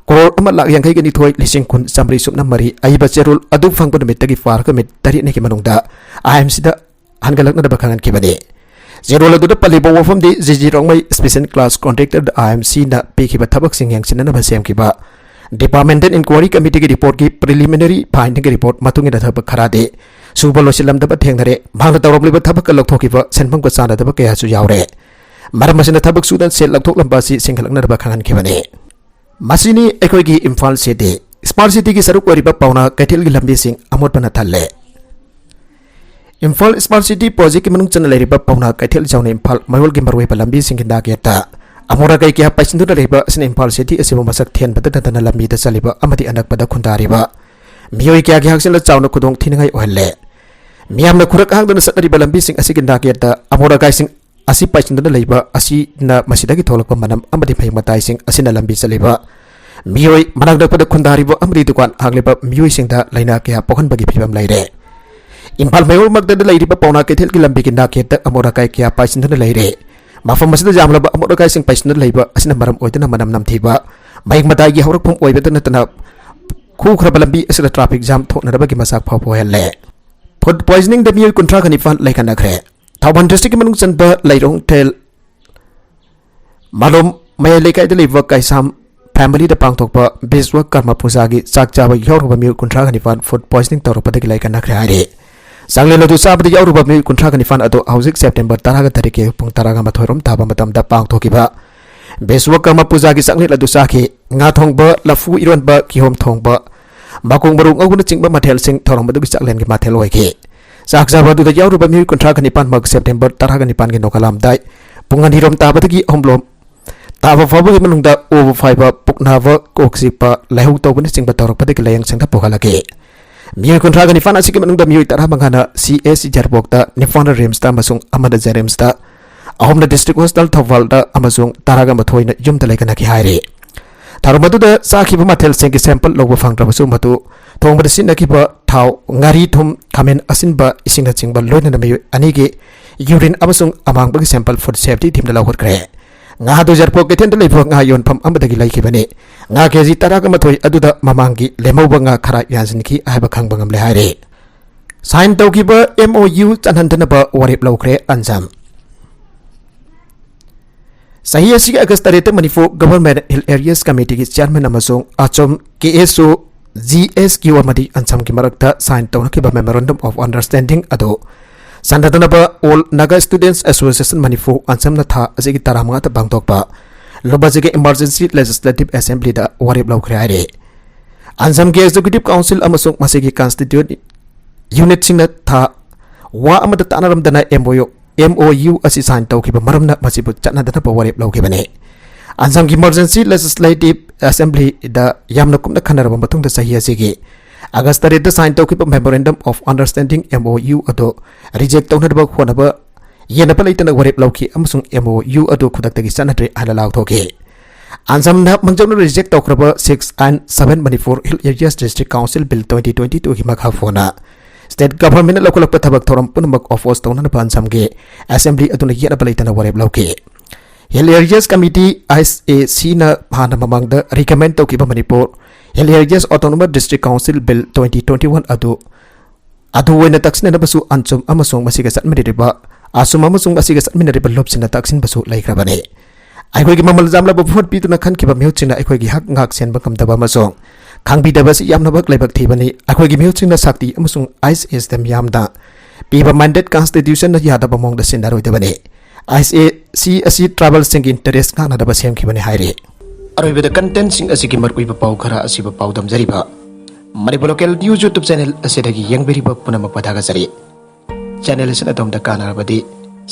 ꯀ꯭ꯔꯣꯔ ꯑꯃ ꯂꯥꯈ ꯌꯥꯡꯈꯩꯒ ꯅꯤꯊꯣꯏ ꯂꯤꯁꯤꯡ ꯀꯨꯟ ꯆꯥꯃꯔꯤ ꯁꯨꯞꯅ ꯃꯔꯤ ꯑꯏꯕ ꯆꯦꯔꯣꯜ ꯑꯗꯨ ꯐꯪꯕ ꯅꯨꯃꯤꯠꯇꯒꯤ ꯄꯥꯔꯒ ꯅꯨꯃꯤꯠ ꯇꯔꯦꯠꯅꯤꯒꯤ ꯃꯅꯨꯡꯗ I M C ꯗ ꯍꯟꯒꯠꯂꯛꯅꯅꯕ ꯈꯪꯍꯟꯈꯤꯕꯅꯤ꯫ ꯆꯦꯔꯣꯜ ꯑꯗꯨꯗ ꯄꯜꯂꯤꯕ ꯋꯥꯐꯝꯗꯤ G G Rongmei Special Class Contractor ꯗ I M C ꯅ ꯄꯤꯈꯤꯕ ꯊꯕꯛꯁꯤꯡ ꯌꯦꯡꯁꯤꯟꯅꯅꯕ ꯁꯦꯝꯈꯤꯕ Departmental Inquiry Committee ꯒꯤ report ꯀꯤ preliminary finding report ꯃꯇꯨꯡ ꯏꯟꯅ ꯊꯕꯛ ꯈꯔꯗꯤ ꯁꯨꯕ ꯂꯣꯏꯁꯤꯜꯂꯝꯗꯕ ꯊꯦꯡꯅꯔꯦ꯫ ꯃꯍꯥꯛꯅ ꯇꯧꯔꯝꯂꯤꯕ ꯊꯕꯛꯀ ꯂꯧꯊꯣꯛꯈꯤꯕ ꯁꯦꯟꯐꯝꯒ ꯆꯥꯟꯅꯗꯕ ꯀꯌꯥꯁꯨ ꯌꯥꯎꯔꯦ꯫ ꯃꯔꯝ ꯑꯁꯤꯅ ꯊꯕꯛ ꯁꯨꯗꯅ ꯁꯦꯜ ꯂꯧꯊꯣꯛꯂꯝꯕ ꯑꯁꯤ ꯁꯦꯝꯒꯠꯂꯛꯅꯕ ꯈꯪꯍꯟꯈꯤꯕꯅꯤ꯫ ꯃꯁꯤꯅꯤ ꯑꯩꯈꯣꯏꯒꯤ ꯏꯝꯐꯥꯜ City꯫ Smart City ꯒꯤ ꯁꯔꯨꯛ ꯑꯣꯏꯔꯤꯕ ꯄꯥꯎꯅꯥ ꯀꯩꯊꯦꯜꯒꯤ ꯂꯝꯕꯤꯁꯤꯡ ꯑꯃꯣꯠꯄꯅ ꯊꯜꯂꯦ꯫ ꯏꯝꯐꯥꯜ Smart City Project ꯀꯤ ꯃꯅꯨꯡ ꯆꯟꯅ ꯂꯩꯔꯤꯕ ꯄꯥꯎꯅꯥ ꯀꯩꯊꯦꯜ ꯌꯥꯎꯅ ꯏꯝꯐꯥꯜ ꯃꯌꯣꯜꯒꯤ ꯃꯔꯨꯑꯣꯏꯕ ꯂꯝꯕꯤꯁꯤꯡꯒꯤ ꯅꯥꯛꯌꯦꯠꯇ ꯑꯃꯣꯠ ꯑꯀꯥꯏ ꯀꯌꯥ ꯄꯩꯁꯤꯟꯗꯨꯅ ꯂꯩꯕ ꯑꯁꯤꯅ ꯏꯝꯐꯥꯜ City ꯑꯁꯤꯕꯨ ꯃꯁꯛ ꯊꯦꯟꯕꯗ ꯅꯠꯇꯅ ꯂꯝꯕꯤꯗ ꯆꯠꯂꯤꯕ ꯑꯃꯗꯤ ꯑꯅꯛꯄꯗ ꯈꯨꯟꯗꯥꯔꯤꯕ ꯃꯤꯑꯣꯏ ꯀꯌꯥꯒꯤ ꯍꯛꯁꯦꯜꯗ ꯆꯥꯎꯅ ꯈꯨꯗꯣꯡ ꯊꯤꯅꯤꯡꯉꯥꯏ ꯑꯣꯏꯍꯜꯂꯦ꯫ ꯃꯤꯌꯥꯝꯅ ꯈꯨꯔꯛ ꯍꯥꯡꯗꯅ ꯆꯠꯅꯔꯤꯕ ꯂꯝꯕꯤꯁꯤꯡ ꯑꯁꯤꯒꯤ ꯅꯥꯛꯌꯦꯠꯇ ꯑꯃꯣꯠ ꯑꯀꯥꯏꯁꯤꯡ ꯑꯁꯤ ꯄꯩꯁꯤꯟꯗꯨꯅ ꯂꯩꯕ ꯑꯁꯤꯅ ꯃꯁꯤꯗꯒꯤ ꯊꯣꯛꯂꯛꯄ ꯃꯅꯝ ꯑꯃꯗꯤ ꯃꯍꯤꯛ ꯃꯇꯥꯏꯁꯤꯡ ꯑꯁꯤꯅ ꯂꯝꯕꯤ ꯆꯠꯂꯤꯕ ꯃꯤꯑꯣꯏ, ꯃꯅꯥꯛ ꯅꯛꯄꯗ ꯈꯨꯟꯗꯥꯔꯤꯕ ꯑꯃꯗꯤ ꯗꯨꯀꯥꯟ ꯍꯥꯡꯂꯤꯕ ꯃꯤꯑꯣꯏꯁꯤꯡꯗ ꯂꯥꯏꯅꯥ ꯀꯌꯥ ꯄꯣꯛꯍꯟꯕꯒꯤ ꯐꯤꯕꯝ ꯂꯩꯔꯦ꯫ ꯏꯝꯐꯥꯜ ꯃꯌꯣꯜꯃꯛꯇꯗ ꯂꯩꯔꯤꯕ ꯄꯥꯎꯅꯥ ꯀꯩꯊꯦꯜꯒꯤ ꯂꯝꯕꯤꯒꯤ ꯅꯥꯛꯌꯦꯠꯇ ꯑꯃꯣꯠ ꯑꯀꯥꯏ ꯀꯌꯥ ꯄꯥꯏꯁꯤꯟꯗꯨꯅ ꯂꯩꯔꯦ꯫ ꯃꯐꯝ ꯑꯁꯤꯗ ꯌꯥꯝꯂꯕ ꯑꯃꯣꯠ ꯑꯀꯥꯏꯁꯤꯡ ꯄꯥꯏꯁꯤꯟꯗꯨꯅ ꯂꯩꯕ ꯑꯁꯤꯅ ꯃꯔꯝ ꯑꯣꯏꯗꯨꯅ ꯃꯅꯝ ꯅꯝꯊꯤꯕ, ꯃꯍꯤꯛ ꯃꯇꯥꯏꯒꯤ ꯍꯧꯔꯛꯐꯝ ꯑꯣꯏꯕꯇ ꯅꯠꯇꯅ ꯈꯨꯈ꯭ꯔꯕ ꯂꯝꯕꯤ ꯑꯁꯤꯗ traffic jam ꯊꯣꯛꯅꯅꯕꯒꯤ ꯃꯆꯥꯛ ꯐꯥꯎꯕ ꯑꯣꯏꯍꯜꯂꯦ꯫ Food poisoning ꯗ ꯃꯤꯑꯣꯏ ꯀꯨꯟꯊ꯭ꯔꯥꯒ ꯅꯤꯄꯥꯟ ꯂꯩꯈꯠꯅꯈ꯭ꯔꯦ꯫ ꯊꯧꯕꯥꯜ district ꯀꯤ ꯃꯅꯨꯡ ꯆꯟꯕ ꯂꯩꯔꯣꯡꯊꯦꯜ ꯃꯥꯂꯣꯝ ꯃꯌꯥꯏ ꯂꯩꯀꯥꯏꯗ ꯂꯩꯕ ꯀꯩꯁꯥꯝ family ꯗ ꯄꯥꯡꯊꯣꯛꯄ ꯕꯤꯁ꯭ꯋ ꯀꯔꯃ ꯄꯨꯖꯥꯒꯤ ꯆꯥꯛ ꯆꯥꯕ ꯌꯥꯎꯔꯨꯕ ꯃꯤꯑꯣꯏ ꯀꯨꯟꯊ꯭ꯔꯥꯒ ꯅꯤꯄꯥꯟ food poisoning ꯇꯧꯔꯛꯄꯗꯒꯤ ꯂꯩꯈꯠꯅꯈ꯭ꯔꯦ ꯍꯥꯏꯔꯤ꯫ ꯆꯥꯛꯂꯦꯟ ꯑꯗꯨ ꯆꯥꯕꯗ ꯌꯥꯎꯔꯨꯕ ꯃꯤꯑꯣꯏ ꯀꯨꯟꯊ꯭ꯔꯥꯒ ꯅꯤꯄꯥꯟ ꯑꯗꯨ ꯍꯧꯖꯤꯛ ꯁꯦꯞꯇꯦꯝꯕꯔ ꯇꯔꯥꯒ ꯇꯔꯦꯠꯀꯤ ꯄꯨꯡ ꯇꯔꯥꯒ ꯃꯥꯊꯣꯏ ꯔꯣꯝ ꯇꯥꯕ ꯃꯇꯝꯗ ꯄꯥꯡꯊꯣꯛꯈꯤꯕ ꯕꯤꯁ꯭ꯋꯀꯔꯃ ꯄꯨꯖꯥꯒꯤ ꯆꯥꯛꯂꯦꯟ ꯑꯗꯨ ꯆꯥꯈꯤ꯫ ꯉꯥ ꯊꯣꯡꯕ, ꯂꯐꯨ ꯏꯔꯣꯟꯕ, ꯀꯤꯍꯣꯝ ꯊꯣꯡꯕ, ꯃꯀꯣꯛ ꯃꯔꯨ ꯉꯧꯕꯅꯆꯤꯡꯕ ꯃꯊꯦꯜꯁꯤꯡ ꯊꯧꯔꯝ ꯑꯗꯨꯒꯤ ꯆꯥꯛꯂꯦꯟꯒꯤ ꯃꯊꯦꯜ ꯑꯣꯏꯈꯤ꯫ ꯆꯥꯛ ꯆꯥꯕ ꯑꯗꯨꯗ ꯌꯥꯎꯔꯨꯕ ꯃꯤꯑꯣꯏ ꯀꯨꯟꯊ꯭ꯔꯥꯒ ꯅꯤꯄꯥꯟꯃꯛ ꯁꯦꯞꯇꯦꯝꯕꯔ ꯇꯔꯥꯒ ꯅꯤꯄꯥꯟꯒꯤ ꯅꯣꯡꯉꯥꯜꯂꯝꯗꯥꯏ ꯄꯨꯡ ꯑꯅꯤꯔꯣꯝ ꯇꯥꯕꯗꯒꯤ ꯑꯍꯨꯝꯂꯣꯝ ꯇꯥꯕ ꯐꯥꯎꯕꯒꯤ ꯃꯅꯨꯡꯗ ꯑꯣꯕ ꯐꯥꯏꯕ, ꯄꯨꯛ ꯅꯥꯕ, ꯀꯣꯛ ꯆꯤꯛꯄ, ꯂꯥꯏꯍꯧ ꯇꯧꯕꯅꯆꯤꯡꯕ ꯇꯧꯔꯛꯄꯗꯒꯤ ꯂꯥꯌꯦꯡ ꯁꯪꯗ ꯄꯨꯈꯠꯂꯛꯈꯤ꯫ ꯃꯤꯑꯣꯏ ꯀꯨꯟꯊ꯭ꯔꯥꯒ ꯅꯤꯄꯥꯟ ꯑꯁꯤꯒꯤ ꯃꯅꯨꯡꯗ ꯃꯤꯑꯣꯏ ꯇꯔꯥꯃꯉꯥꯅ ꯁꯤ ꯑꯦꯁ ꯁꯤ ꯌꯥꯏꯔꯤꯄꯣꯛꯇ, ꯅꯤꯄꯥꯟꯅ ꯖꯦꯅꯤꯝꯁꯇ ꯑꯃꯁꯨꯡ ꯑꯃꯅ ꯖꯦꯅꯤꯝꯁꯇ, ꯑꯍꯨꯝꯅ ꯗꯤꯁꯇ꯭ꯔꯤꯛ ꯍꯣꯁꯄꯤꯇꯥꯜ ꯊꯧꯕꯥꯜꯗ ꯑꯃꯁꯨꯡ ꯇꯔꯥꯒ ꯃꯥꯊꯣꯏꯅ ꯌꯨꯝꯗ ꯂꯩꯈꯠꯅꯈꯤ ꯍꯥꯏꯔꯤ꯫ ꯊꯧꯔꯝ ꯑꯗꯨꯗ ꯆꯥꯈꯤꯕ ꯃꯊꯦꯜꯁꯤꯡꯒꯤ ꯁꯦꯝꯄꯜ ꯂꯧꯕ ꯐꯪꯗ꯭ꯔꯕꯁꯨ, ꯃꯗꯨ ꯊꯣꯡꯕꯗ ꯁꯤꯖꯤꯟꯅꯈꯤꯕ ꯊꯥꯎ, ꯉꯥꯔꯤ, ꯊꯨꯝ, ꯈꯥꯃꯦꯟ ꯑꯁꯤꯟꯕ, ꯏꯁꯤꯡꯅꯆꯤꯡꯕ, ꯂꯣꯏꯅꯅ ꯃꯤꯑꯣꯏ ꯑꯅꯤꯒꯤ ꯌꯨꯔꯤꯟ ꯑꯃꯁꯨꯡ ꯑꯃꯥꯡꯕꯒꯤ ꯁꯦꯝꯄꯜ ꯐꯨꯗ ꯁꯦꯐꯇꯤ ꯇꯤꯝꯗ ꯂꯧꯈꯠꯈ꯭ꯔꯦ꯫ ꯉꯥ ꯑꯗꯨ ꯌꯥꯏꯔꯤꯄꯣꯛ ꯀꯩꯊꯦꯜꯗ ꯂꯩꯕ ꯉꯥ ꯌꯣꯟꯐꯝ ꯑꯃꯗꯒꯤ ꯂꯩꯈꯤꯕꯅꯤ꯫ ꯉꯥ ꯀꯦꯖꯤ ꯇꯔꯥꯒ ꯃꯥꯊꯣꯏ ꯑꯗꯨꯗ ꯃꯃꯥꯡꯒꯤ ꯂꯦꯝꯍꯧꯕ ꯉꯥ ꯈꯔ ꯌꯥꯟꯁꯤꯟꯈꯤ ꯍꯥꯏꯕ ꯈꯪꯕ ꯉꯝꯂꯦ ꯍꯥꯏꯔꯤ꯫ ꯁꯥꯏꯟ ꯇꯧꯈꯤꯕ ꯑꯦꯝ ꯑꯣ ꯌꯨ ꯆꯠꯍꯟꯗꯅꯕ ꯋꯥꯔꯦꯞ ꯂꯧꯈ꯭ꯔꯦ ꯑꯟꯖꯝ꯫ ꯆꯍꯤ ꯑꯁꯤꯒꯤ ꯑꯥꯒꯁ ꯇꯔꯦꯠꯇ ꯃꯅꯤꯄꯨꯔ ꯒꯚꯔꯟꯃꯦꯟꯠ ꯍꯤꯜ ꯑꯦꯔꯤꯌꯥꯁ ꯀꯃꯤꯇꯤꯒꯤ ꯆꯤꯌꯥꯔꯃꯦꯟ ꯑꯃꯁꯨꯡ ꯑꯆꯝ ꯀꯦ ꯑꯦꯁ ꯑꯣ, ꯖꯤ ꯑꯦꯁ ꯀ꯭ꯌꯨ ꯑꯃꯗꯤ ꯑꯟꯁꯝꯒꯤ ꯃꯔꯛꯇ ꯁꯥꯏꯟ ꯇꯧꯅꯈꯤꯕ ꯃꯦꯃꯣꯔꯦꯟꯗꯝ ꯑꯣꯐ ꯑꯟꯗꯔꯁ꯭ꯇꯦꯟꯗꯤꯡ ꯑꯗꯨ ꯆꯥꯟꯅꯗꯅꯕ ꯑꯣꯜ ꯅꯥꯒꯥ ꯁ꯭ꯇꯨꯗꯦꯟꯠꯁ ꯑꯦꯁꯣꯁꯤꯌꯦꯁꯟ ꯃꯅꯤꯄꯨꯔ, ꯑꯟꯁꯝꯅ ꯊꯥ ꯑꯁꯤꯒꯤ ꯇꯔꯥꯃꯉꯥꯗ ꯄꯥꯡꯊꯣꯛꯄ ꯂꯨꯕꯥꯖꯤꯒꯤ ꯏꯃꯔꯖꯦꯟꯁꯤ ꯂꯦꯖꯤꯁꯂꯦꯇꯤꯚ ꯑꯦꯁꯦꯝꯕ꯭ꯂꯤꯗ ꯋꯥꯔꯦꯞ ꯂꯧꯈ꯭ꯔꯦ ꯍꯥꯏꯔꯤ꯫ ꯑꯟꯁꯝꯒꯤ ꯑꯦꯛꯖꯤꯀ꯭ꯌꯨꯇꯤꯚ ꯀꯥꯎꯟꯁꯤꯜ ꯑꯃꯁꯨꯡ ꯃꯁꯤꯒꯤ ꯀꯟꯁꯇꯤꯇ꯭ꯌꯨꯌꯦꯟꯠ ꯌꯨꯅꯤꯠꯁꯤꯡꯅ ꯊꯥ ꯋꯥ ꯑꯃꯗ ꯇꯥꯟꯅꯔꯝꯗꯅ M O U, M O U ꯑꯁꯤ ꯁꯥꯏꯟ ꯇꯧꯈꯤꯕ ꯃꯔꯝꯅ ꯃꯁꯤꯕꯨ ꯆꯠꯅꯗꯅꯕ ꯋꯥꯔꯦꯞ ꯂꯧꯈꯤꯕꯅꯤ꯫ ꯑꯟꯁꯝꯒꯤ ꯏꯃꯔꯖꯦꯟꯁꯤ ꯂꯦꯖꯤꯁꯂꯦꯇꯤꯚ ꯑꯦꯁꯦꯝꯕ꯭ꯂꯤꯗ ꯌꯥꯝꯅ ꯀꯨꯞꯅ ꯈꯟꯅꯔꯕ ꯃꯇꯨꯡꯗ ꯆꯍꯤ ꯑꯁꯤꯒꯤ ꯑꯥꯒꯁ ꯇꯔꯦꯠꯇ ꯁꯥꯏꯟ ꯇꯧꯈꯤꯕ memorandum of understanding, M O U, ꯑꯗꯨ ꯔꯤꯖꯦꯛ ꯇꯧꯅꯅꯕ ꯍꯣꯠꯅꯕ ꯌꯦꯟꯅꯕ ꯂꯩꯇꯅ ꯋꯥꯔꯦꯞ ꯂꯧꯈꯤ ꯑꯃꯁꯨꯡ ꯑꯦꯝ ꯑꯣ ꯌꯨ ꯑꯗꯨ ꯈꯨꯗꯛꯇꯒꯤ ꯆꯠꯅꯗ꯭ꯔꯦ ꯍꯥꯏꯅ ꯂꯥꯎꯊꯣꯛꯈꯤ꯫ ꯑꯟꯁꯝꯅ ꯃꯥꯡꯖꯧꯅꯅ ꯔꯤꯖꯦꯛ ꯇꯧꯈ꯭ꯔꯕ ꯁꯤꯛꯁ ꯑꯥꯏꯟ seven Manipur hill areas district council bill twenty twenty ꯇꯨꯒꯤ ꯃꯈꯥ ꯄꯣꯟꯅ ꯁ꯭ꯇꯦꯠ ꯒꯚꯔꯟꯃꯦꯟꯠꯅ ꯂꯧꯈꯠꯂꯛꯄ ꯊꯕꯛ ꯊꯧꯔꯝ ꯄꯨꯝꯅꯃꯛ ꯑꯣꯄꯣꯖ ꯇꯧꯅꯅꯕ ꯑꯟꯁꯝꯒꯤ ꯑꯦꯁꯦꯝꯕ꯭ꯂꯤ ꯑꯗꯨꯅ ꯌꯦꯠꯅꯕ ꯂꯩꯇꯅ ꯋꯥꯔꯦꯞ ꯂꯧꯈꯤ꯫ ꯍꯤꯜ ꯑꯦꯔꯤꯌꯥꯁ ꯀꯃꯤꯇꯤ, ꯑꯥꯏ ꯑꯦꯁ ꯑꯦ ꯁꯤꯅ ꯍꯥꯟꯅ ꯃꯃꯥꯡꯗ ꯔꯤꯀꯃꯦꯟ ꯇꯧꯈꯤꯕ Manipur hill areas autonomous district council bill twenty twenty one ꯑꯗꯨ ꯑꯗꯨ ꯑꯣꯏꯅ ꯇꯛꯁꯤꯟꯅꯅꯕꯁꯨ ꯑꯟꯁꯨꯝ ꯑꯃꯁꯨꯡ ꯃꯁꯤꯒ ꯆꯠꯃꯤꯟꯅꯔꯤꯕ, ꯑꯁꯨꯝ ꯑꯃꯁꯨꯡ ꯃꯁꯤꯒ ꯆꯠꯃꯤꯟꯅꯔꯤꯕ ꯂꯨꯞꯁꯤꯡꯅ ꯇꯛꯁꯤꯟꯕꯁꯨ ꯂꯩꯈ꯭ꯔꯕꯅꯤ꯫ ꯑꯩꯈꯣꯏꯒꯤ ꯃꯃꯜ ꯌꯥꯝꯂꯕ ꯚꯣꯠ ꯄꯤꯗꯨꯅ ꯈꯟꯈꯤꯕ ꯃꯤꯍꯨꯠꯁꯤꯡꯅ ꯑꯩꯈꯣꯏꯒꯤ ꯍꯛ ꯉꯥꯛ ꯁꯦꯟꯕ ꯉꯝꯗꯕ ꯑꯃꯁꯨꯡ ꯈꯪꯕꯤꯗꯕꯁꯤ ꯌꯥꯝꯅꯃꯛ ꯂꯥꯏꯕꯛ ꯊꯤꯕꯅꯤ꯫ ꯑꯩꯈꯣꯏꯒꯤ ꯃꯤꯍꯨꯠꯁꯤꯡꯅ ꯁꯛꯇꯤ ꯑꯃꯁꯨꯡ ꯑꯥꯏ ꯑꯦꯁ ꯑꯦꯁꯇ ꯃꯤꯌꯥꯝꯗ ꯄꯤꯕ ꯃꯟꯗꯦꯠ ꯀꯟꯁꯇꯤꯇ꯭ꯌꯨꯁꯟꯅ ꯌꯥꯗꯕ ꯃꯑꯣꯡꯗ ꯁꯤꯟꯅꯔꯣꯏꯗꯕꯅꯤ꯫ ꯑꯥꯏ ꯑꯦꯁ ꯑꯦ ꯁꯤ ꯑꯁꯤ ꯇ꯭ꯔꯥꯏꯕꯦꯜꯁꯤꯡꯒꯤ ꯏꯟꯇꯔꯦꯁ ꯉꯥꯛꯅꯅꯕ ꯁꯦꯝꯈꯤꯕꯅꯤ ꯍꯥꯏꯔꯤ꯫ ꯑꯔꯣꯏꯕꯗ ꯀꯟꯇꯦꯟꯁꯤꯡ ꯑꯁꯤꯒꯤ ꯃꯔꯨꯑꯣꯏꯕ ꯄꯥꯎ ꯈꯔ ꯑꯁꯤꯕꯨ ꯄꯥꯎꯗꯝꯖꯔꯤꯕ Manipur local news YouTube channel ꯑꯁꯤꯗꯒꯤ ꯌꯦꯡꯕꯤꯔꯤꯕ ꯄꯨꯝꯅꯃꯛꯄꯨ ꯊꯥꯒꯠꯆꯔꯤ꯫ ꯆꯦꯅꯦꯜ ꯑꯁꯤꯅ ꯑꯗꯣꯝꯗ ꯀꯥꯟꯅꯔꯕꯗꯤ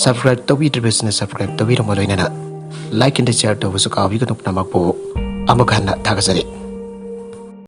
ꯁꯕꯁꯀ꯭ꯔꯥꯏꯕ ꯇꯧꯕꯤꯗ꯭ꯔꯤꯕꯁꯤꯡꯅ ꯁꯕꯁꯀ꯭ꯔꯥꯏꯕ ꯇꯧꯕꯤꯔꯝꯕ ꯂꯣꯏꯅꯅ ꯂꯥꯏꯛ ꯑꯦꯟ ꯁꯤꯌꯔ ꯇꯧꯕꯁꯨ ꯀꯥꯎꯕꯤꯒꯅꯨ꯫ ꯄꯨꯝꯅꯃꯛꯄꯨ ꯑꯃꯨꯛ ꯍꯟꯅ ꯊꯥꯒꯠꯆꯔꯤ꯫